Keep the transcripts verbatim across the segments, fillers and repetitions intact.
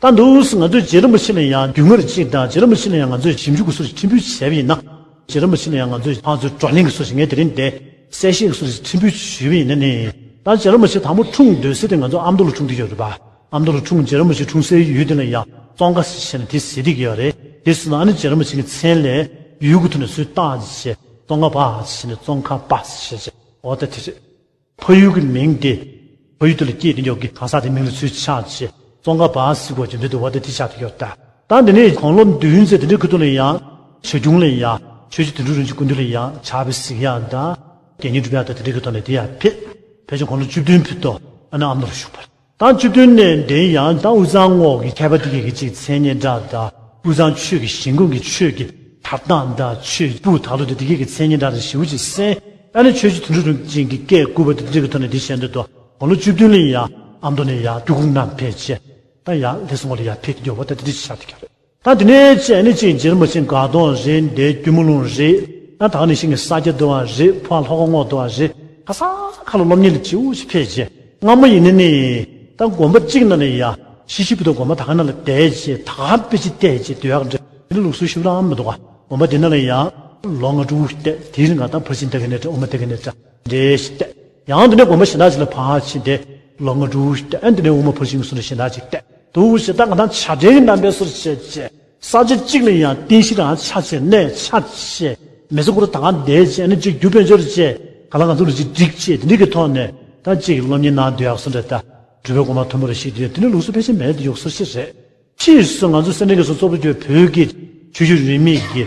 ད་འདུག་སེ་ང་ཚོས་རྗེ་རིན་པོ་ཆེ་ལ་ཡང་རྒྱུས་མངའ་ཅིག་དང་རྗེ་རིན་པོ་ཆེ་ལ་ཡང་ང་ཚོས་ཞིབ་འཇུག་གི་སོ་ཞིག་ཕྲན་བུ་བྱས་པ་ཡིན་ན། རྗེ་རིན་པོ་ཆེ་ལ་ཡང་ང་ཚོས་ཕར་ཚུར་བགྲོ་གླེང་གི་སོ་ཞིག་ངས་དེ་རིང་འདི་གསལ་བཤད་ཀྱི་སོ་ཞིག་ཕྲན་བུ་ཞུས་པ་ཡིན་ན་ནི། ད་རྗེ་རིན་པོ་ཆེ་དང་པོ་འཁྲུངས་སྡོད་ས་དེ་ང་ཚོ་ཨ་མདོ་ལ་འཁྲུངས་བསྡད་ཡོད་རེད་པ། ཨ་མདོ་ལ་འཁྲུངས། རྗེ་རིན་པོ་ཆེ་འཁྲུངས་སའི་ཡུལ་དེ་ལ་ཡང་ཙོང་ཁ་ཟེར་བྱས་ནས་དེ་ཟེར་བསྡད་ཀྱི་ཡོད་རེད། དེ་སོང་ཙང་ཨ་ནི་རྗེ་རིན་པོ་ཆེ་གི་མཚན་ལས་ཡུལ་གྱི་ཐོག་ནས་ཚུར་བཏགས་བྱས་ཙོང་ཁ་པ་ཟེར་བྱས་ནས་ཙོང་ཁ་པ་ཟེར་བྱས། འོ་ད་དེ་རེད། ཕ་ཡུལ་གྱི་མིང་དེ། ཕ་ཡུལ་དེ་ལ་སྐྱེས་དེ་འཇོག་གི་གང་ཟག་དེ་མིང་ལ་ཚུར་ཆགས་བྱས་ཙོང་ཁ་པ་ཟེར་དགོས་ཀྱི་འདུག་དེ་འོ་ད་དེ་ཆགས་བསྡད་ཡོད་ད། ད་འདི་ནས་དགུང་ལོ་བདུན་ཙམ་དེ་འདྲའི་ཁ་ཐུག་ལ་ཡང་བྱ་ཁྱུང་ལ་ཡང་ཆོས་རྗེ་དོན་གྲུབ་རིན་ཆེན་སྐུ་མདུན་ལ་ཡང་ཕྱག་དཔེ་གཟིགས་ཡག་དང་། དགེ་བསྙེན་སྒྲུབ་ཡག་དང་དེ་འདྲའི་ཁ་ཐུག་ནས་དེ་ཡང་ཕེབས། ཕལ་ཆེར་དགུང་ལོ་བཅུ་བདུན་ཕུད་དོ། ཨ་ནི་ཨ་མདོ་ལ་བཞུགས་པ་རེད། ད་བཅུ་བདུན་ནས་འདིར་ཡང་ད་དབུས་གཙང་ངོས་ཀྱི་མཁས་པ་དེ་གས་ཀྱི་ཅིག་མཚན་སྙན་གྲགས་དང་། དབུས་གཙང་ཆོས་ཀྱི་ཞིང་ཁམས་ཀྱི་ཆོས་ཀྱི་དར་སྟངས་དང་། ཆོས་སྤུས་དག་ལོ་དེ་དེ་གས་ཀྱི་མཚན་སྙན་གྲགས་དང་ཞེ་པོ་ཅིག་གསན། ཨ་ནི་ཆོས་རྗེ་དོན་གྲུབ་རིན་ཆེན་གྱིས་བཀས་བསྐུལ་བ་དེ་འདྲ་གི་ཐོག་ནས་འདི་བྱས་འདི་དོ། དགུང་ལོ་བཅུ་བདུན་ལ་ཡང་ཨ་མདོ་ནས་ཡང་བསྒྱུར་བཀོད་གནང་ཕེབས་བྱས། ད་ཡང་ལྷ་ས་ངོས་ལ་ཡང་ཕེབས་ཀྱི་ཡོད་པ་ད་དེ་འདྲ་ཅིག་ཆགས་བསྡད་ཀྱི་རེད། ད་དེ་ནས་བྱས་ནས་ཅིག་རྗེ་རིན་པོ་ཆེ་དགའ་གདོང་རེད། འདིར་སྐྱོར་མོ་ལུང་རེད། ད་ད་ག་ནང་བཞིན་གྱི་ས་སྐྱ་འདུལ་བ་རེད། ཕར་ལྷོ་ཁ་ངོས་འདུལ་བ་རེད། ག་ས་ག་ལ་སློབ་གཉེར་ལ་བྱེད་འུ་ཅིག་ཕེབས་བྱས། སྔ་མོ་ཡིན་ན་ནི། ད་དགོན་པ་གཅིག་ནང་ལ་ཡ། ཤི་ཤི་བུ་དང་དགོན་པ་ད་ག་ནང་ལ་བསྡད་བྱས་ད་ག་དཔེ་ཅིག་བལྟས་བྱས་སྡོད་ཡག་འདྲ་དེ་འདྲ་ལུགས་སྲོལ་ཞིག་རང་མི་འདུག་ག་དགོན་པ་དེ་ནང་ལ་ཡ། ལོ་ལྔ་དྲུག་བསྡད། དེའི་རིང་ང་ད་ཕར་ཕྱིན་ལྟ་གི་ནས་འདྲ། དབུ་མ་ལྟ་གི་ནས་འདྲ། འདྲེ་ཞིག་བསྡད། ཡང་དེ་ནས་དགོན་པ་གཞན་དག་ཅིག་ལ་ཕར་ཕྱིན་ཏེ། ལོ་ལྔ་དྲུག་བསྡད། ཨ་དེ་ནས་དབུ་མ་ཕར་ཕྱིན་གྱི་སོ་ནས་གཞན་དག་ཅིག་བསྡད། འདུག་བྱས་ད་ང་ད་བྱ་བྲལ་གྱི་རྣམ་པའི་སོར་བྱས་བྱས། ས་ཆ་གཅིག་ལ་ཡང་རྟེན་གཞི་རང་ཆགས་བྱས་གནས་ཆགས་བྱས། མི་ཚེ་ཁོ་རང་ད་ག་འདས་བྱས་ནས་གཅིག་རྒྱུ་དཔལ་འབྱོར་བྱས། ག་ལ་ང་ཚོ་ལ་གཅིག་འགྲིག་བྱས་དེ་འདྲ་གི་ཐོག་ནས་ད་གཅིག་སློབ་གཉེར་གནང་སྡོད་ཡག་སོ་འདྲ་ད། གྲུབ་པའི་དགོངས་པ་མཐོན་པོ་རེ་ཞིག་དེ་དེ་འདྲ་ལུགས་སྲོལ་ཕལ་ཆེར་མེད་དུ་ཡོད་སོ་ཞིག་རེད། ཕྱིས་སུ་ང་ཚོ་སེ་འབྲས་དགེ་གསུམ་གཙོ་བོ་གྱུར་བོད་ཀྱི་ཆོས་བརྒྱུད་རིས་མེད་ཀྱི་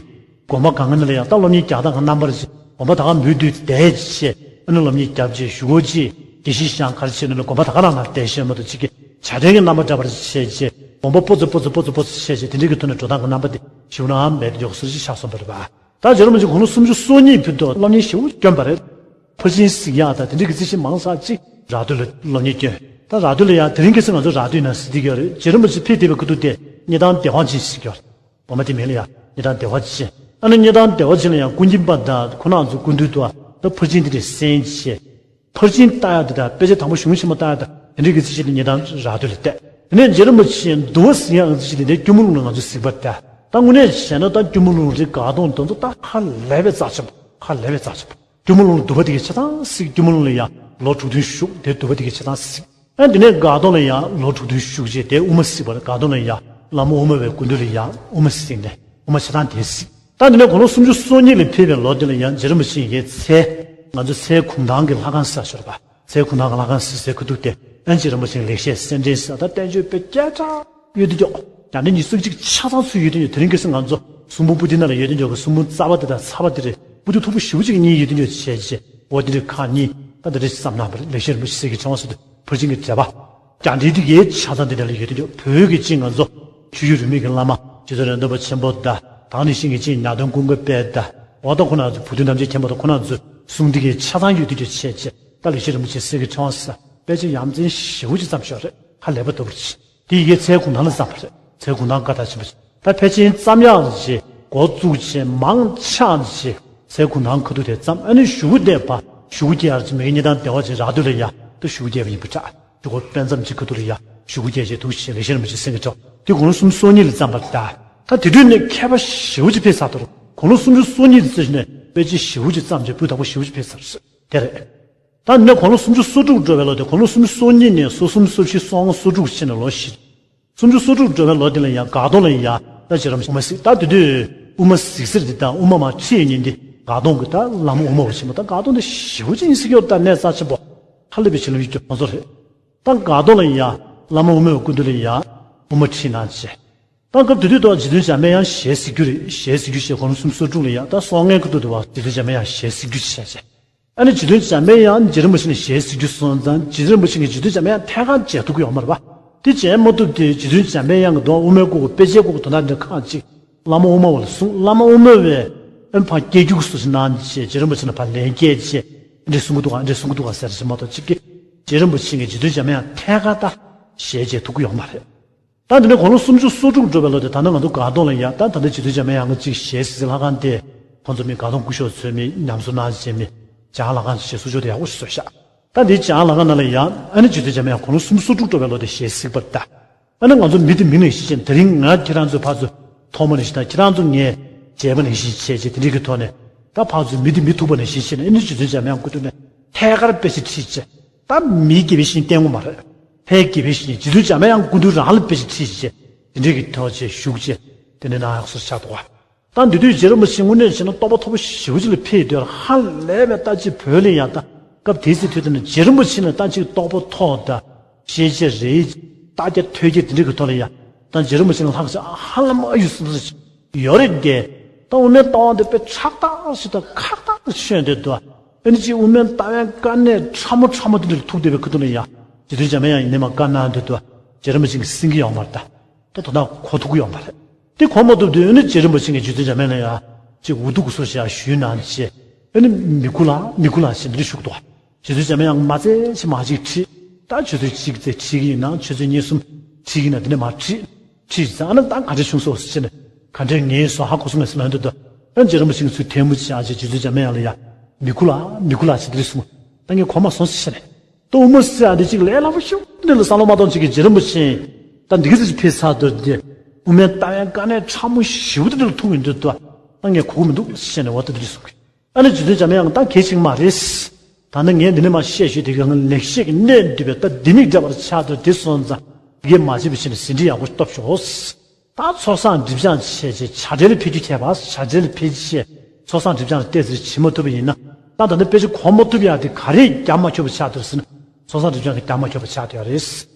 དགོན་པ་གང་ག་ནང་ལ་ཡང་ད་སློབ་གཉེར་རྒྱག་སྟངས་ཀྱི་རྣམ་པར་ཅིག་དགོན་པ་ད་ག་མུ་མཐུད་བསྡད་བྱས། ཨ་ནི་སློབ་གཉེར་རྒྱབ་བྱས་གཞུག་གུ་ཅིག་དགེ་བཤེས་ཤང་ག་རེ་བྱས་ནས་དགོན་པ་ད་ག་རང་ལ་བསྡད་བྱས་མ་གཏོགས་ཅིག་གི་བྱ་བྲལ་གྱི་རྣམ་པ་འདྲ་བར་བྱས་བྱས་དགོན་པ་སྤོ་ཚོ་སྤོ་ཚོ་སྤོ་ཚོ་སྤོ་ཚོ་བྱས་བྱས་དེ་འདྲ་གི་ཐོག་ནས་འགྲོ་སྟངས་ཀྱི་རྣམ་པ་དེ་ཞིག་ནའང་མེད་དུ་འཇོག་སྲོལ་ཞིག་ཆགས་སོང་བ་རེད་པ། ད་རྗེ་རིན་པོ་ཆེ་དགུང་ལོ་སུམ་ཅུ་སོ་གཉིས་ཕུད་དུ་སློབ་གཉེར་ཞེ་པོ་བསྐྱོན་པ་རེད། ཕར་ཕྱིན་གཟིགས་ཡག་དང་དེ་འདྲའི་གི་རྩིས་ཞིབ་མང་ཙམ་ཅིག་རག་སྟོད་ལ་སློབ་གཉེར་བསྐྱོན། ད་རག་སྟོད་ལ་ཡང་དེ་རིང་ཁ་སང་ང་ཚོ་རག་སྟོད་ན་ཟེར་གྱི་ཡོད་རེད། རྗེ་རིན་པོ་ཆེ་ཕེབས་བསྡད་པའི་ཁ་ཐུག་དེ་སྙེ་ཐང་བདེ་བ་ཅན་ཟེར་གྱི་ཡོད་རེད། དགོན་པ་དེ་མིང་ལ་ཡང་སྙེ་ཐང་བདེ་བ་ཅན། ཨ་ནི་སྙེ་ཐང་བདེ་བ་ཅན་ལ་ཡང་ཀུན་མཁྱེན་པ་དང་ཁོང་རྣམ་ཚོ་སྐུ་མདུན་དུ་ད་ཕར་ཕྱིན་དེ་འདྲ་གསན་བྱས། ཕར་ཕྱིན་བཏང་ཡག་དེ་དང་དཔེ་ཆ་དང་པོ་གཞུང་ཆེན་མོ་བཏང་ཡག་དང་དེ་འདྲའི་གི་རྩིས་ཞིབ་དེ་སྙེ་ཐང་རག་སྟོད་ལ་བལྟས། དེ་ནས་རྗེ་རིན་པོ་ཆེ་འདུལ་བ་གཟིགས་ཡག་རྩིས་ཞིབ་དེ་འདྲའི་སྐྱོར་མོ་ལུང་ལ་ང་ཚོ་གཟིགས་པ་བལྟས། ད་དངོས་གནས་བྱས་ན་ད་སྐྱོར་མོ་ལུང་རེད། དགའ་གདོང་དེ་ཚོ་ད་ཧ་ལས་པའི་རྩ་ཆེན་པོ། ཧ་ལས་པའི་རྩ་ཆེན་པོ། སྐྱོར་མོ་ལུང་ལ་འདུལ་བ་དེ་གའི་ཆ་ཚང་གཟིགས། སྐྱོར་མོ་ལུང་ལ་ཡང་ལོ་དྲུག་བདུན་བཞུགས། དེ་འདུལ་བ་དེ་གའི་ཆ་ཚང་གཟིགས། ཨ་དེ་ནས་དགའ་གདོང་ལ་ཡང་ལོ་དྲུག་བདུན་བཞུགས་རྗེས་དེ་དབུ་མ་གཟིགས་པར་དགའ་གདོང་ལ་ཡང་བླ་མ་དབུ་མ་བའི་སྐུ་མདུན་ལ་ཡང་དབུ་མ་གཟིགས་ནས་དབུ་མ་ཆ་ཚང་དེ་གཟིགས། ད་དེ་ནས་དགུང་ལོ་སུམ་ཅུ་སོ་གཉིས་ལ་ཕེབས་པའི་ལོ་དེ་ལ་ཡང་རྗེ་རིན་པོ་ཆེ་ཡི་ཚལ། ང་ཚོ་སའི་གུང་ཐང་གི་ལྷ་ཁང་ཟེར་ཞོར་བ། སའི་གུང་ཐང་གི་ལྷ་ཁང་གཟིགས་སའི་ཁ་ཐུག་དེ་ཨན་རྗེ་རིན་པོ་ཆེའི་ལེགས་བཤད་གསེར་ཕྲེང་ཟེར་ད་བསྟན་བཅོས་དཔེ་སྐད་གྲགས་ཡོད་དེ་ཅོག་ཡང་ན་ཉི་ཤུ་རྩ་གཅིག་ཆ་ཚང་ཚུད་ཡོད་དེ་ཉོ། དེ་རིང་ཁ་སང་ང་ཚོ་གསུང་འབུམ་པོ་ཏི་ནང་ལ་ཡོད་དེ་ཉོ་གི་གསུང་འབུམ་རྩ་བ་དེ་དང་ཚ་བ་དེ་རེད། པོ་ཏི་མཐུག་པོ་ཞེ་པོ་ཅིག་གཉིས་ཡོད་དེ་ཉོ་བྱས་རྗེས་འོ་དེ་འདྲའི་ཁག་གཉིས་ད་དེ་འདྲ་བསམ་གནང་བ་རེད། ལེགས་བཤད་རིན་པོ་ཆེ་གསེར་གྱི་ཕྲེང་བ་ཟེར་དུས་ཕར་ཕྱིན་གྱི་འགྲེལ་པ། རྒྱ་འགྲེལ་དེ་གའི་ཆ་ཚང་དེ་འདྲ་ལ་ཡོད་དེ་ཉོ། བོད་ཀྱི་ཅིག་ང་ཚོ་ཆོས་བརྒྱུད་རིས་མེད་ཀྱི་བླ་མ་རྗེ་བཙུན་རེད་འདུན་པ་ཆེན་པོ་དང་། ད་ག་ནང་བཞིན་གྱི་ཅིག་ཉག་སྟོན་ཀུན་དགའ་དཔལ་དང་། འོ་ད་ཁོ་ན་ཚོ་བུ་སྟོན་རྣམ་རྒྱལ་མཁྱེན་པ་དང་ཁོ་ན་ཚོའི་གསུང་དེ་གའི་ཆ་ཚང་ཡོད་དེ་ཉོ་བྱས་རྗེས་ད་ལེགས་བཤད་རིན་པོ་ཆེ་གསེར་གྱི་ཕྲེང་བ་ཟེར་དཔེ་ཆ་ཡ་མཚན་ཞེ་པོ་ཅིག་བརྩམས་ཤག་རེད། ཧ་ལས་པ་ལྟ་བུ་རེད། དེ་ཡི་གེ་ཚལ་གུང་ཐང་ལ་བརྩམས་པ་རེད། ཚལ་གུང་ཐང་བཀའ་དར་ཆེན་པོ་ཆེ། ད་ཕལ་ཆེར་བརྩམས་ཡག་ཅིག་འགོ་བཙུགས་བྱས་མང་ཆགས་ཅིག་ཚལ་གུང་ཐང་ཁ་ཐུག་དེ་བརྩམས། ཨ་ནི་གཞུག་གུ་བསྡད་པ་གཞུག་གུ་སྐྱེ་ཡར་ཅིག་མི་གི་སྙེ་ཐང་བདེ་བ་ཅན་རག་སྟོད་ལ་ཡ་ད་གཞུག་གུ་སྐྱེ་བ་ཡིན་པ་འདྲ། དེ་གོ་དཔེ་མཚམས་ཅིག་ཁ་ཐུག་ལ་ཡ་གཞུག་གུ་སྐྱེ་བྱས་འདུག་ཞེས་ལེགས་བཤད་རིན་པོ་ཆེ་གསེར་གྱི་ཕྲེང་བ་དེ་དགུང་ལོ་སུམ་ཅུ་སོ་གཉིས་ལ་བརྩམས་པ་རེད། ད་དེ་དུས་ནས་མཁས་པ་ཞེ་པོ་ཅིག་ཕེབས་ཚར་འདུག་དགུང་ལོ་སུམ་ཅུ་སོ་གཉིས་ཙམ་ནས་དཔེ་ཆ་ཞེ་པོ་ཅིག་བརྩམས་བྱས་སྤུས་དག་པོ་ཞེ་པོ་ཅིག་ཕེབས་ཚར་རེད། དེ་རེད། ད་ནི་དགུང་ལོ་སུམ་ཅུ་སོ་དྲུག་འགྲོ་བའི་ལོ་དེ་དགུང་ལོ་སུམ་ཅུ་སོ་གཉིས་ནས་སོ་གསུམ་སོ་བཞི་སོ་ལྔ་སོ་དྲུག་བྱས་ནས་ལོ་བཞི། སུམ་ཅུ་སོ་དྲུག་འགྲོ་བའི་ལོ་དེ་ལ་ཡང་དགའ་གདོང་ལ་ཡང་ད་རྗེ་རིན་པོ་ཆེ་དབུ་མ་གཟིགས། ད་དེ་དུས་དབུ་མ་གཟིགས་ཟེར་དེ་དང་དབུ་མ་མར་ཁྲིད་ཉན་དེ་དགའ་གདོང་གི་ད་བླ་མ་དབུ་མ་བ་ཆེན་པོ་ད་དགའ་གདོང་དེ་ཞེ་པོ་ཅིག་ཡིན་སྲིད་ཀྱི་ཡོད། ད་གནས་རྩ་ཆེན་པོ་ཧ་ལས་པའི་བྱིན་རླབས་ཡོད་རྒྱུ་ཁོང་ཚོ་རེད། ད་དགའ་གདོང་ལ་ཡང་བླ་མ་དབུ་མ་བའི་སྐུ་མདུན་ལ་ཡང་དབུ་མ་ཁྲིད་གནང་བྱས། ད་སྐབས་དེ་དུས་ད་རྗེ་བཙུན་འཇམ་པའི་དབྱངས་ཞལ་གཟིགས་རྒྱུ་རེད། ཞལ་གཟིགས་རྒྱུ་ཞེས་དགུང་ལོ་སུམ་ཅུ་སོ་དྲུག་ལ་ཡང་ད་སོ་ལྔའི་ཁ་ཐུག་དུ་བ་རྗེ་བཙུན་འཇམ་པའི་དབྱངས་ཞལ་གཟིགས་རྒྱུ་བྱས་བྱས། ཨ་ནི་རྗེ་བཙུན་འཇམ་པའི་དབྱངས་རྗེ་རིན་པོ་ཆེ་ནས་ཞལ་གཟིགས་རྒྱུ་སོང་ཙང་རྗེ་རིན་པོ་ཆེ་གིས་རྗེ་བཙུན་འཇམ་པའི་དབྱངས་ཐད་ཀར་མཇལ་ཐུབ་ཀྱི་ཡོད་མ་རེད་པ། དེ་མཇལ་མ་ཐུབ་དུས་རྗེ་བཙུན་འཇམ་པའི་དབྱངས་ཀྱིས་དོན་དབུ་མའི་སྐོར་གྱི་དཔེ་ཆའི་སྐོར་གྱི་དོན་དག་འདི་ཁག་ཅིག་བླ་མ་དབུ་མ་བ་ལ་གསུངས། བླ་མ་དབུ་མ་བས་ཨ་ནི་ཕར་སྐྱེལ་རྒྱུ་གི་སུ་ཞིག་གནང་བྱས་རྗེ་རིན་པོ་ཆེ་ལ་ཕར་ལན་སྐྱེལ་བྱས་འདི་གསུང་གི་འདུག་ག་འདི་གསུང་གི་འདུག་ག་ཟེར་ཞིག་མ་གཏོགས་གཅིག་གིས་རྗེ་རིན་པོ་ཆེ་གིས་རྗེ་བཙུན་འཇམ་པའི་དབྱངས་ཐད་ཀར་ད་ཞལ་མཇལ་ཐུབ་ཀྱི་ཡོད་མ་རེད། ད་འདི་ནས་དགུང་ལོ་སུམ་ཅུ་སོ་དྲུག་འགྲོ་བའི་ལོ་དེ་ད་ནི་ང་ཚོ་དགའ་གདོང་ལ་ཡ་ད་ད་ལྟ་རྗེ་བཙུན་འཇམ་པའི་དབྱངས་ཀྱི་ཅིག་ཞལ་གཟིགས་ལྷ་ཁང་དེ་ཁོང་ཚོ་མི་དགའ་གདོང་སྐུ་ཞབས་ཚོས་མི་ཉམས་གསོ་གནང་བྱས་མི་བྱང་ལྷ་ཁང་ཞེས་སུ་ཆོས་དེ་ཡག་པོ་ཞིག་བཟོས་ཤག་ད་འདི་བྱང་ལྷ་ཁང་ནང་ལ་ཡ་ཨ་ནི་རྗེ་བཙུན་འཇམ་པའི་དབྱངས་དགུང་ལོ་སུམ་ཅུ་སོ་དྲུག་འགྲོ་བའི་ལོ་དེ་ཞལ་གཟིགས་པར་གདའ། ཨ་ནི་ང་ཚོ་མི་དེ་མི་ནང་བཞིན་བྱས་ནས། དེ་རིང་ང་ཁྱེད་རང་ཚོ་ཕར་ཚུར་མཐོང་བ་ནང་བཞིན་དང་། ཁྱེད་རང་ཚོ་ངའི་མཇལ་བ་ནང་བཞིན་བྱས་བྱས། དེ་འདྲའི་གི་ཐོག་ནས་ད་ཕར་ཚུར་མི་དེ་མི་ཐུག་པ་ནང་བཞིན་བྱས་ནས། ཨ་ནི་རྗེ་བཙུན་འཇམ་དབྱངས་སྐུ་མདུན་ནས་ཐད་ཀར་དཔེ་ཆ་ཁྲིད་བྱས། ད་མིའི་དགེ་བའི་བཤེས་གཉེན་བསྟེན་དགོས་མ་རེད། ལྷའི་དགེ་བའི་བཤེས་གཉེན། རྗེ་བཙུན་འཇམ་དབྱངས་སྐུ་མདུན་རང་ལ་དཔེ་ཆ་ཁྲིད་བྱས། དེ་འདྲའི་གི་ཐོག་བྱས་བཞུགས་བྱས། དེ་ནས་ནང་ཡག་སོར་ཆགས་འདུག་བ། ད་འདི་དུས་རྗེ་རིན་པོ་ཆེ་དངོས་གནས་བྱས་ན་རྟོགས་པ་མཐོ་པོ་ཞེ་པོ་ཅིག་ལ་ཕེབས་ཡོད་དུས། ཧ་ལས་པའི་ལྟ་ཅི་བོད་ལ་ཡང་ད་སྐབས་དེའི་ཚེ་དུས་དེ་ནས་རྗེ་རིན་པོ་ཆེ་ནས་ལྟ་ཅི་རྟོགས་པ་མཐོ་དང་། ཤེས་བྱ་རེད། ལྟ་རྒྱ་ཐོས་རྒྱ་དེ་འདྲའི་གི་ཐོག་ལ་ཡང་ད་རྗེ་རིན་པོ་ཆེ་ནས་ལྷག་ཅིག་ཧ་ལམ་ཨ་ཡུ་སི་ལ་ཡོད་རེད་དེ། ད་དབུ་མའི་ལྟ་བ་འདི་དཔེ་ཕྲག་དག་ཞིག་དང་ཁག་དག་ཞིག་ཤོད་འདོད་དུ། ཨ་ནི་ཅིག་དབུ་མའི་ལྟ་བའི་དཀའ་གནད་ཕྲ་མོ་ཕྲ་མོ་དེ་འདྲ་ལ་ཐུག་བསྡད་པའི་ཁ་ཐུག་ལ་ཡང་རྗེ་བཙུན་འཇམ་དབྱངས་ཡིན་ནས་མ་བཀའ་གནང་འདོད་དུ། རྗེ་རིན་པོ་ཆེ་གིས་ཟིན་གྱི་ཡོད་མ་རེད་ད། ད་དོ་སྣང་གོ་ཐུབ་ཀྱི་ཡོད་མ་རེད། དེ་གོ་མ་ཐུབ་དུས་ཨ་ནི་རྗེ་རིན་པོ་ཆེ་གིས་རྗེ་བཙུན་འཇམ་དབྱངས་ལ་ཡང་ཅིག་འུ་ཐུག་གི་བཟོ་ཞིག་ཡང་ཞུས་གནང་བྱས། ཨ་ནི་མི་སྒུག་ལ་མི་སྒུག་ལ་ཞེས་འདི་འདྲ་ཞུ་གི་འདུག། རྗེ་བཙུན་འཇམ་དབྱངས་མ་ཚད་ཅིག་མ་ཅིག་ཁྲིད། ད་ཆུ་ཚོད་གཅིག་ཙམ་ཁྲིད་ཀྱི་ཡིན་ན། ཆུ་ཚོད་གཉིས་གསུམ་ཁྲིད་ཀྱི་ཡིན་ན། དེ་ནས་མར་ཁྲིད། ཁྲིད་ཙང་ཨ་ནི་ད་ག་འདྲ་བྱུང་སོང་ཟེར་ནས། ག་འདྲ་ངེས་སོང་། ཧ་གོ་སོང་མེད་ཟེར་ལབ་འདོད་དུ། ཨ་ནི་རྗེ་རིན་པོ་ཆེ་གིས་ཚུར་ཐལ་མོ་སྦྱར་བྱས་རྗེ་བཙུན་འཇམ་དབྱངས་ལ་ཡང་མི་སྒུག་ལ་མི་སྒུག་ལ་ཞེས་འདི་འདྲ་གསུངས། ད་ངས་གོ་མ་སོང་ཟེར་ནས། ད་དབུ་མ་ཟེར་ཡ་འདི་ཅིག་ལས་སླ་པོ་ཞིག་འདི་ལ་བསམ་བློ་མ་གཏོང་ཅིག་གིས། རྗེ་རིན་པོ་ཆེ་ད་འདི་ག་ཚོད་ཅིག་ཕེབས་ཚར་དུས་འདི་དབུ་མའི་ལྟ་བའི་དཀའ་གནད་ཕྲ་མོ་ཞེ་པོ་འདི་འདྲ་ལ་ཐུག་ཡོང་འདོད་དུ། ད་ངས་གོ་གི་མི་འདུག་ཟེར་ནས། འོ་ད་འདི་འདྲ་གསུངས་གི། ཨ་ནི་རྗེ་བཙུན་འཇམ་དབྱངས་ད་གལ་ཆེ་གི་མ་རེད། ད་ནི་ངས་འདི་ནས་མར་བཤད་ཞུས་དེ་ག་ལེགས་བཤད་ཀྱི་གནད་འདུས་པའི་ད་ལྡེ་མིག་འདྲ་བར་ཆགས་འདུག། དེ་སོང་ཙང་འདི་གས་མ་བྱེད་པ་བྱས་ནས་ཟིན་བྲིས་ཡག་པོ་བཏབ་ཤོག། ད་ཚོགས་བསགས་སྒྲིབ་སྦྱང་བྱས་བྱས་བྱ་བྲལ་ལ་ཕེབས་རྒྱུ་བྱས་པ། བྱ་བྲལ་ལ་ཕེབས་རྒྱུ་བྱས། ཚོགས་བསགས་སྒྲིབ་སྦྱང་ལ་ཏོག་ཙམ་བྱེད་མ་ཐུབ་པ་ཡིན་ན། ད་ད་ནི་དཔེ་ཆ་གོ་མ་ཐུབ་ཡག་དེ་ག་རེ་རྒྱགས་མ་ཁྱོབ་པ་ཆགས་འདུག་ཟེར་ན། ཚོགས་བསགས་སྒྲིབ་སྦྱང་གིས་རྒྱགས་མ་ཁྱོབ་པ་ཆགས་འདུག་ཡ་རེད།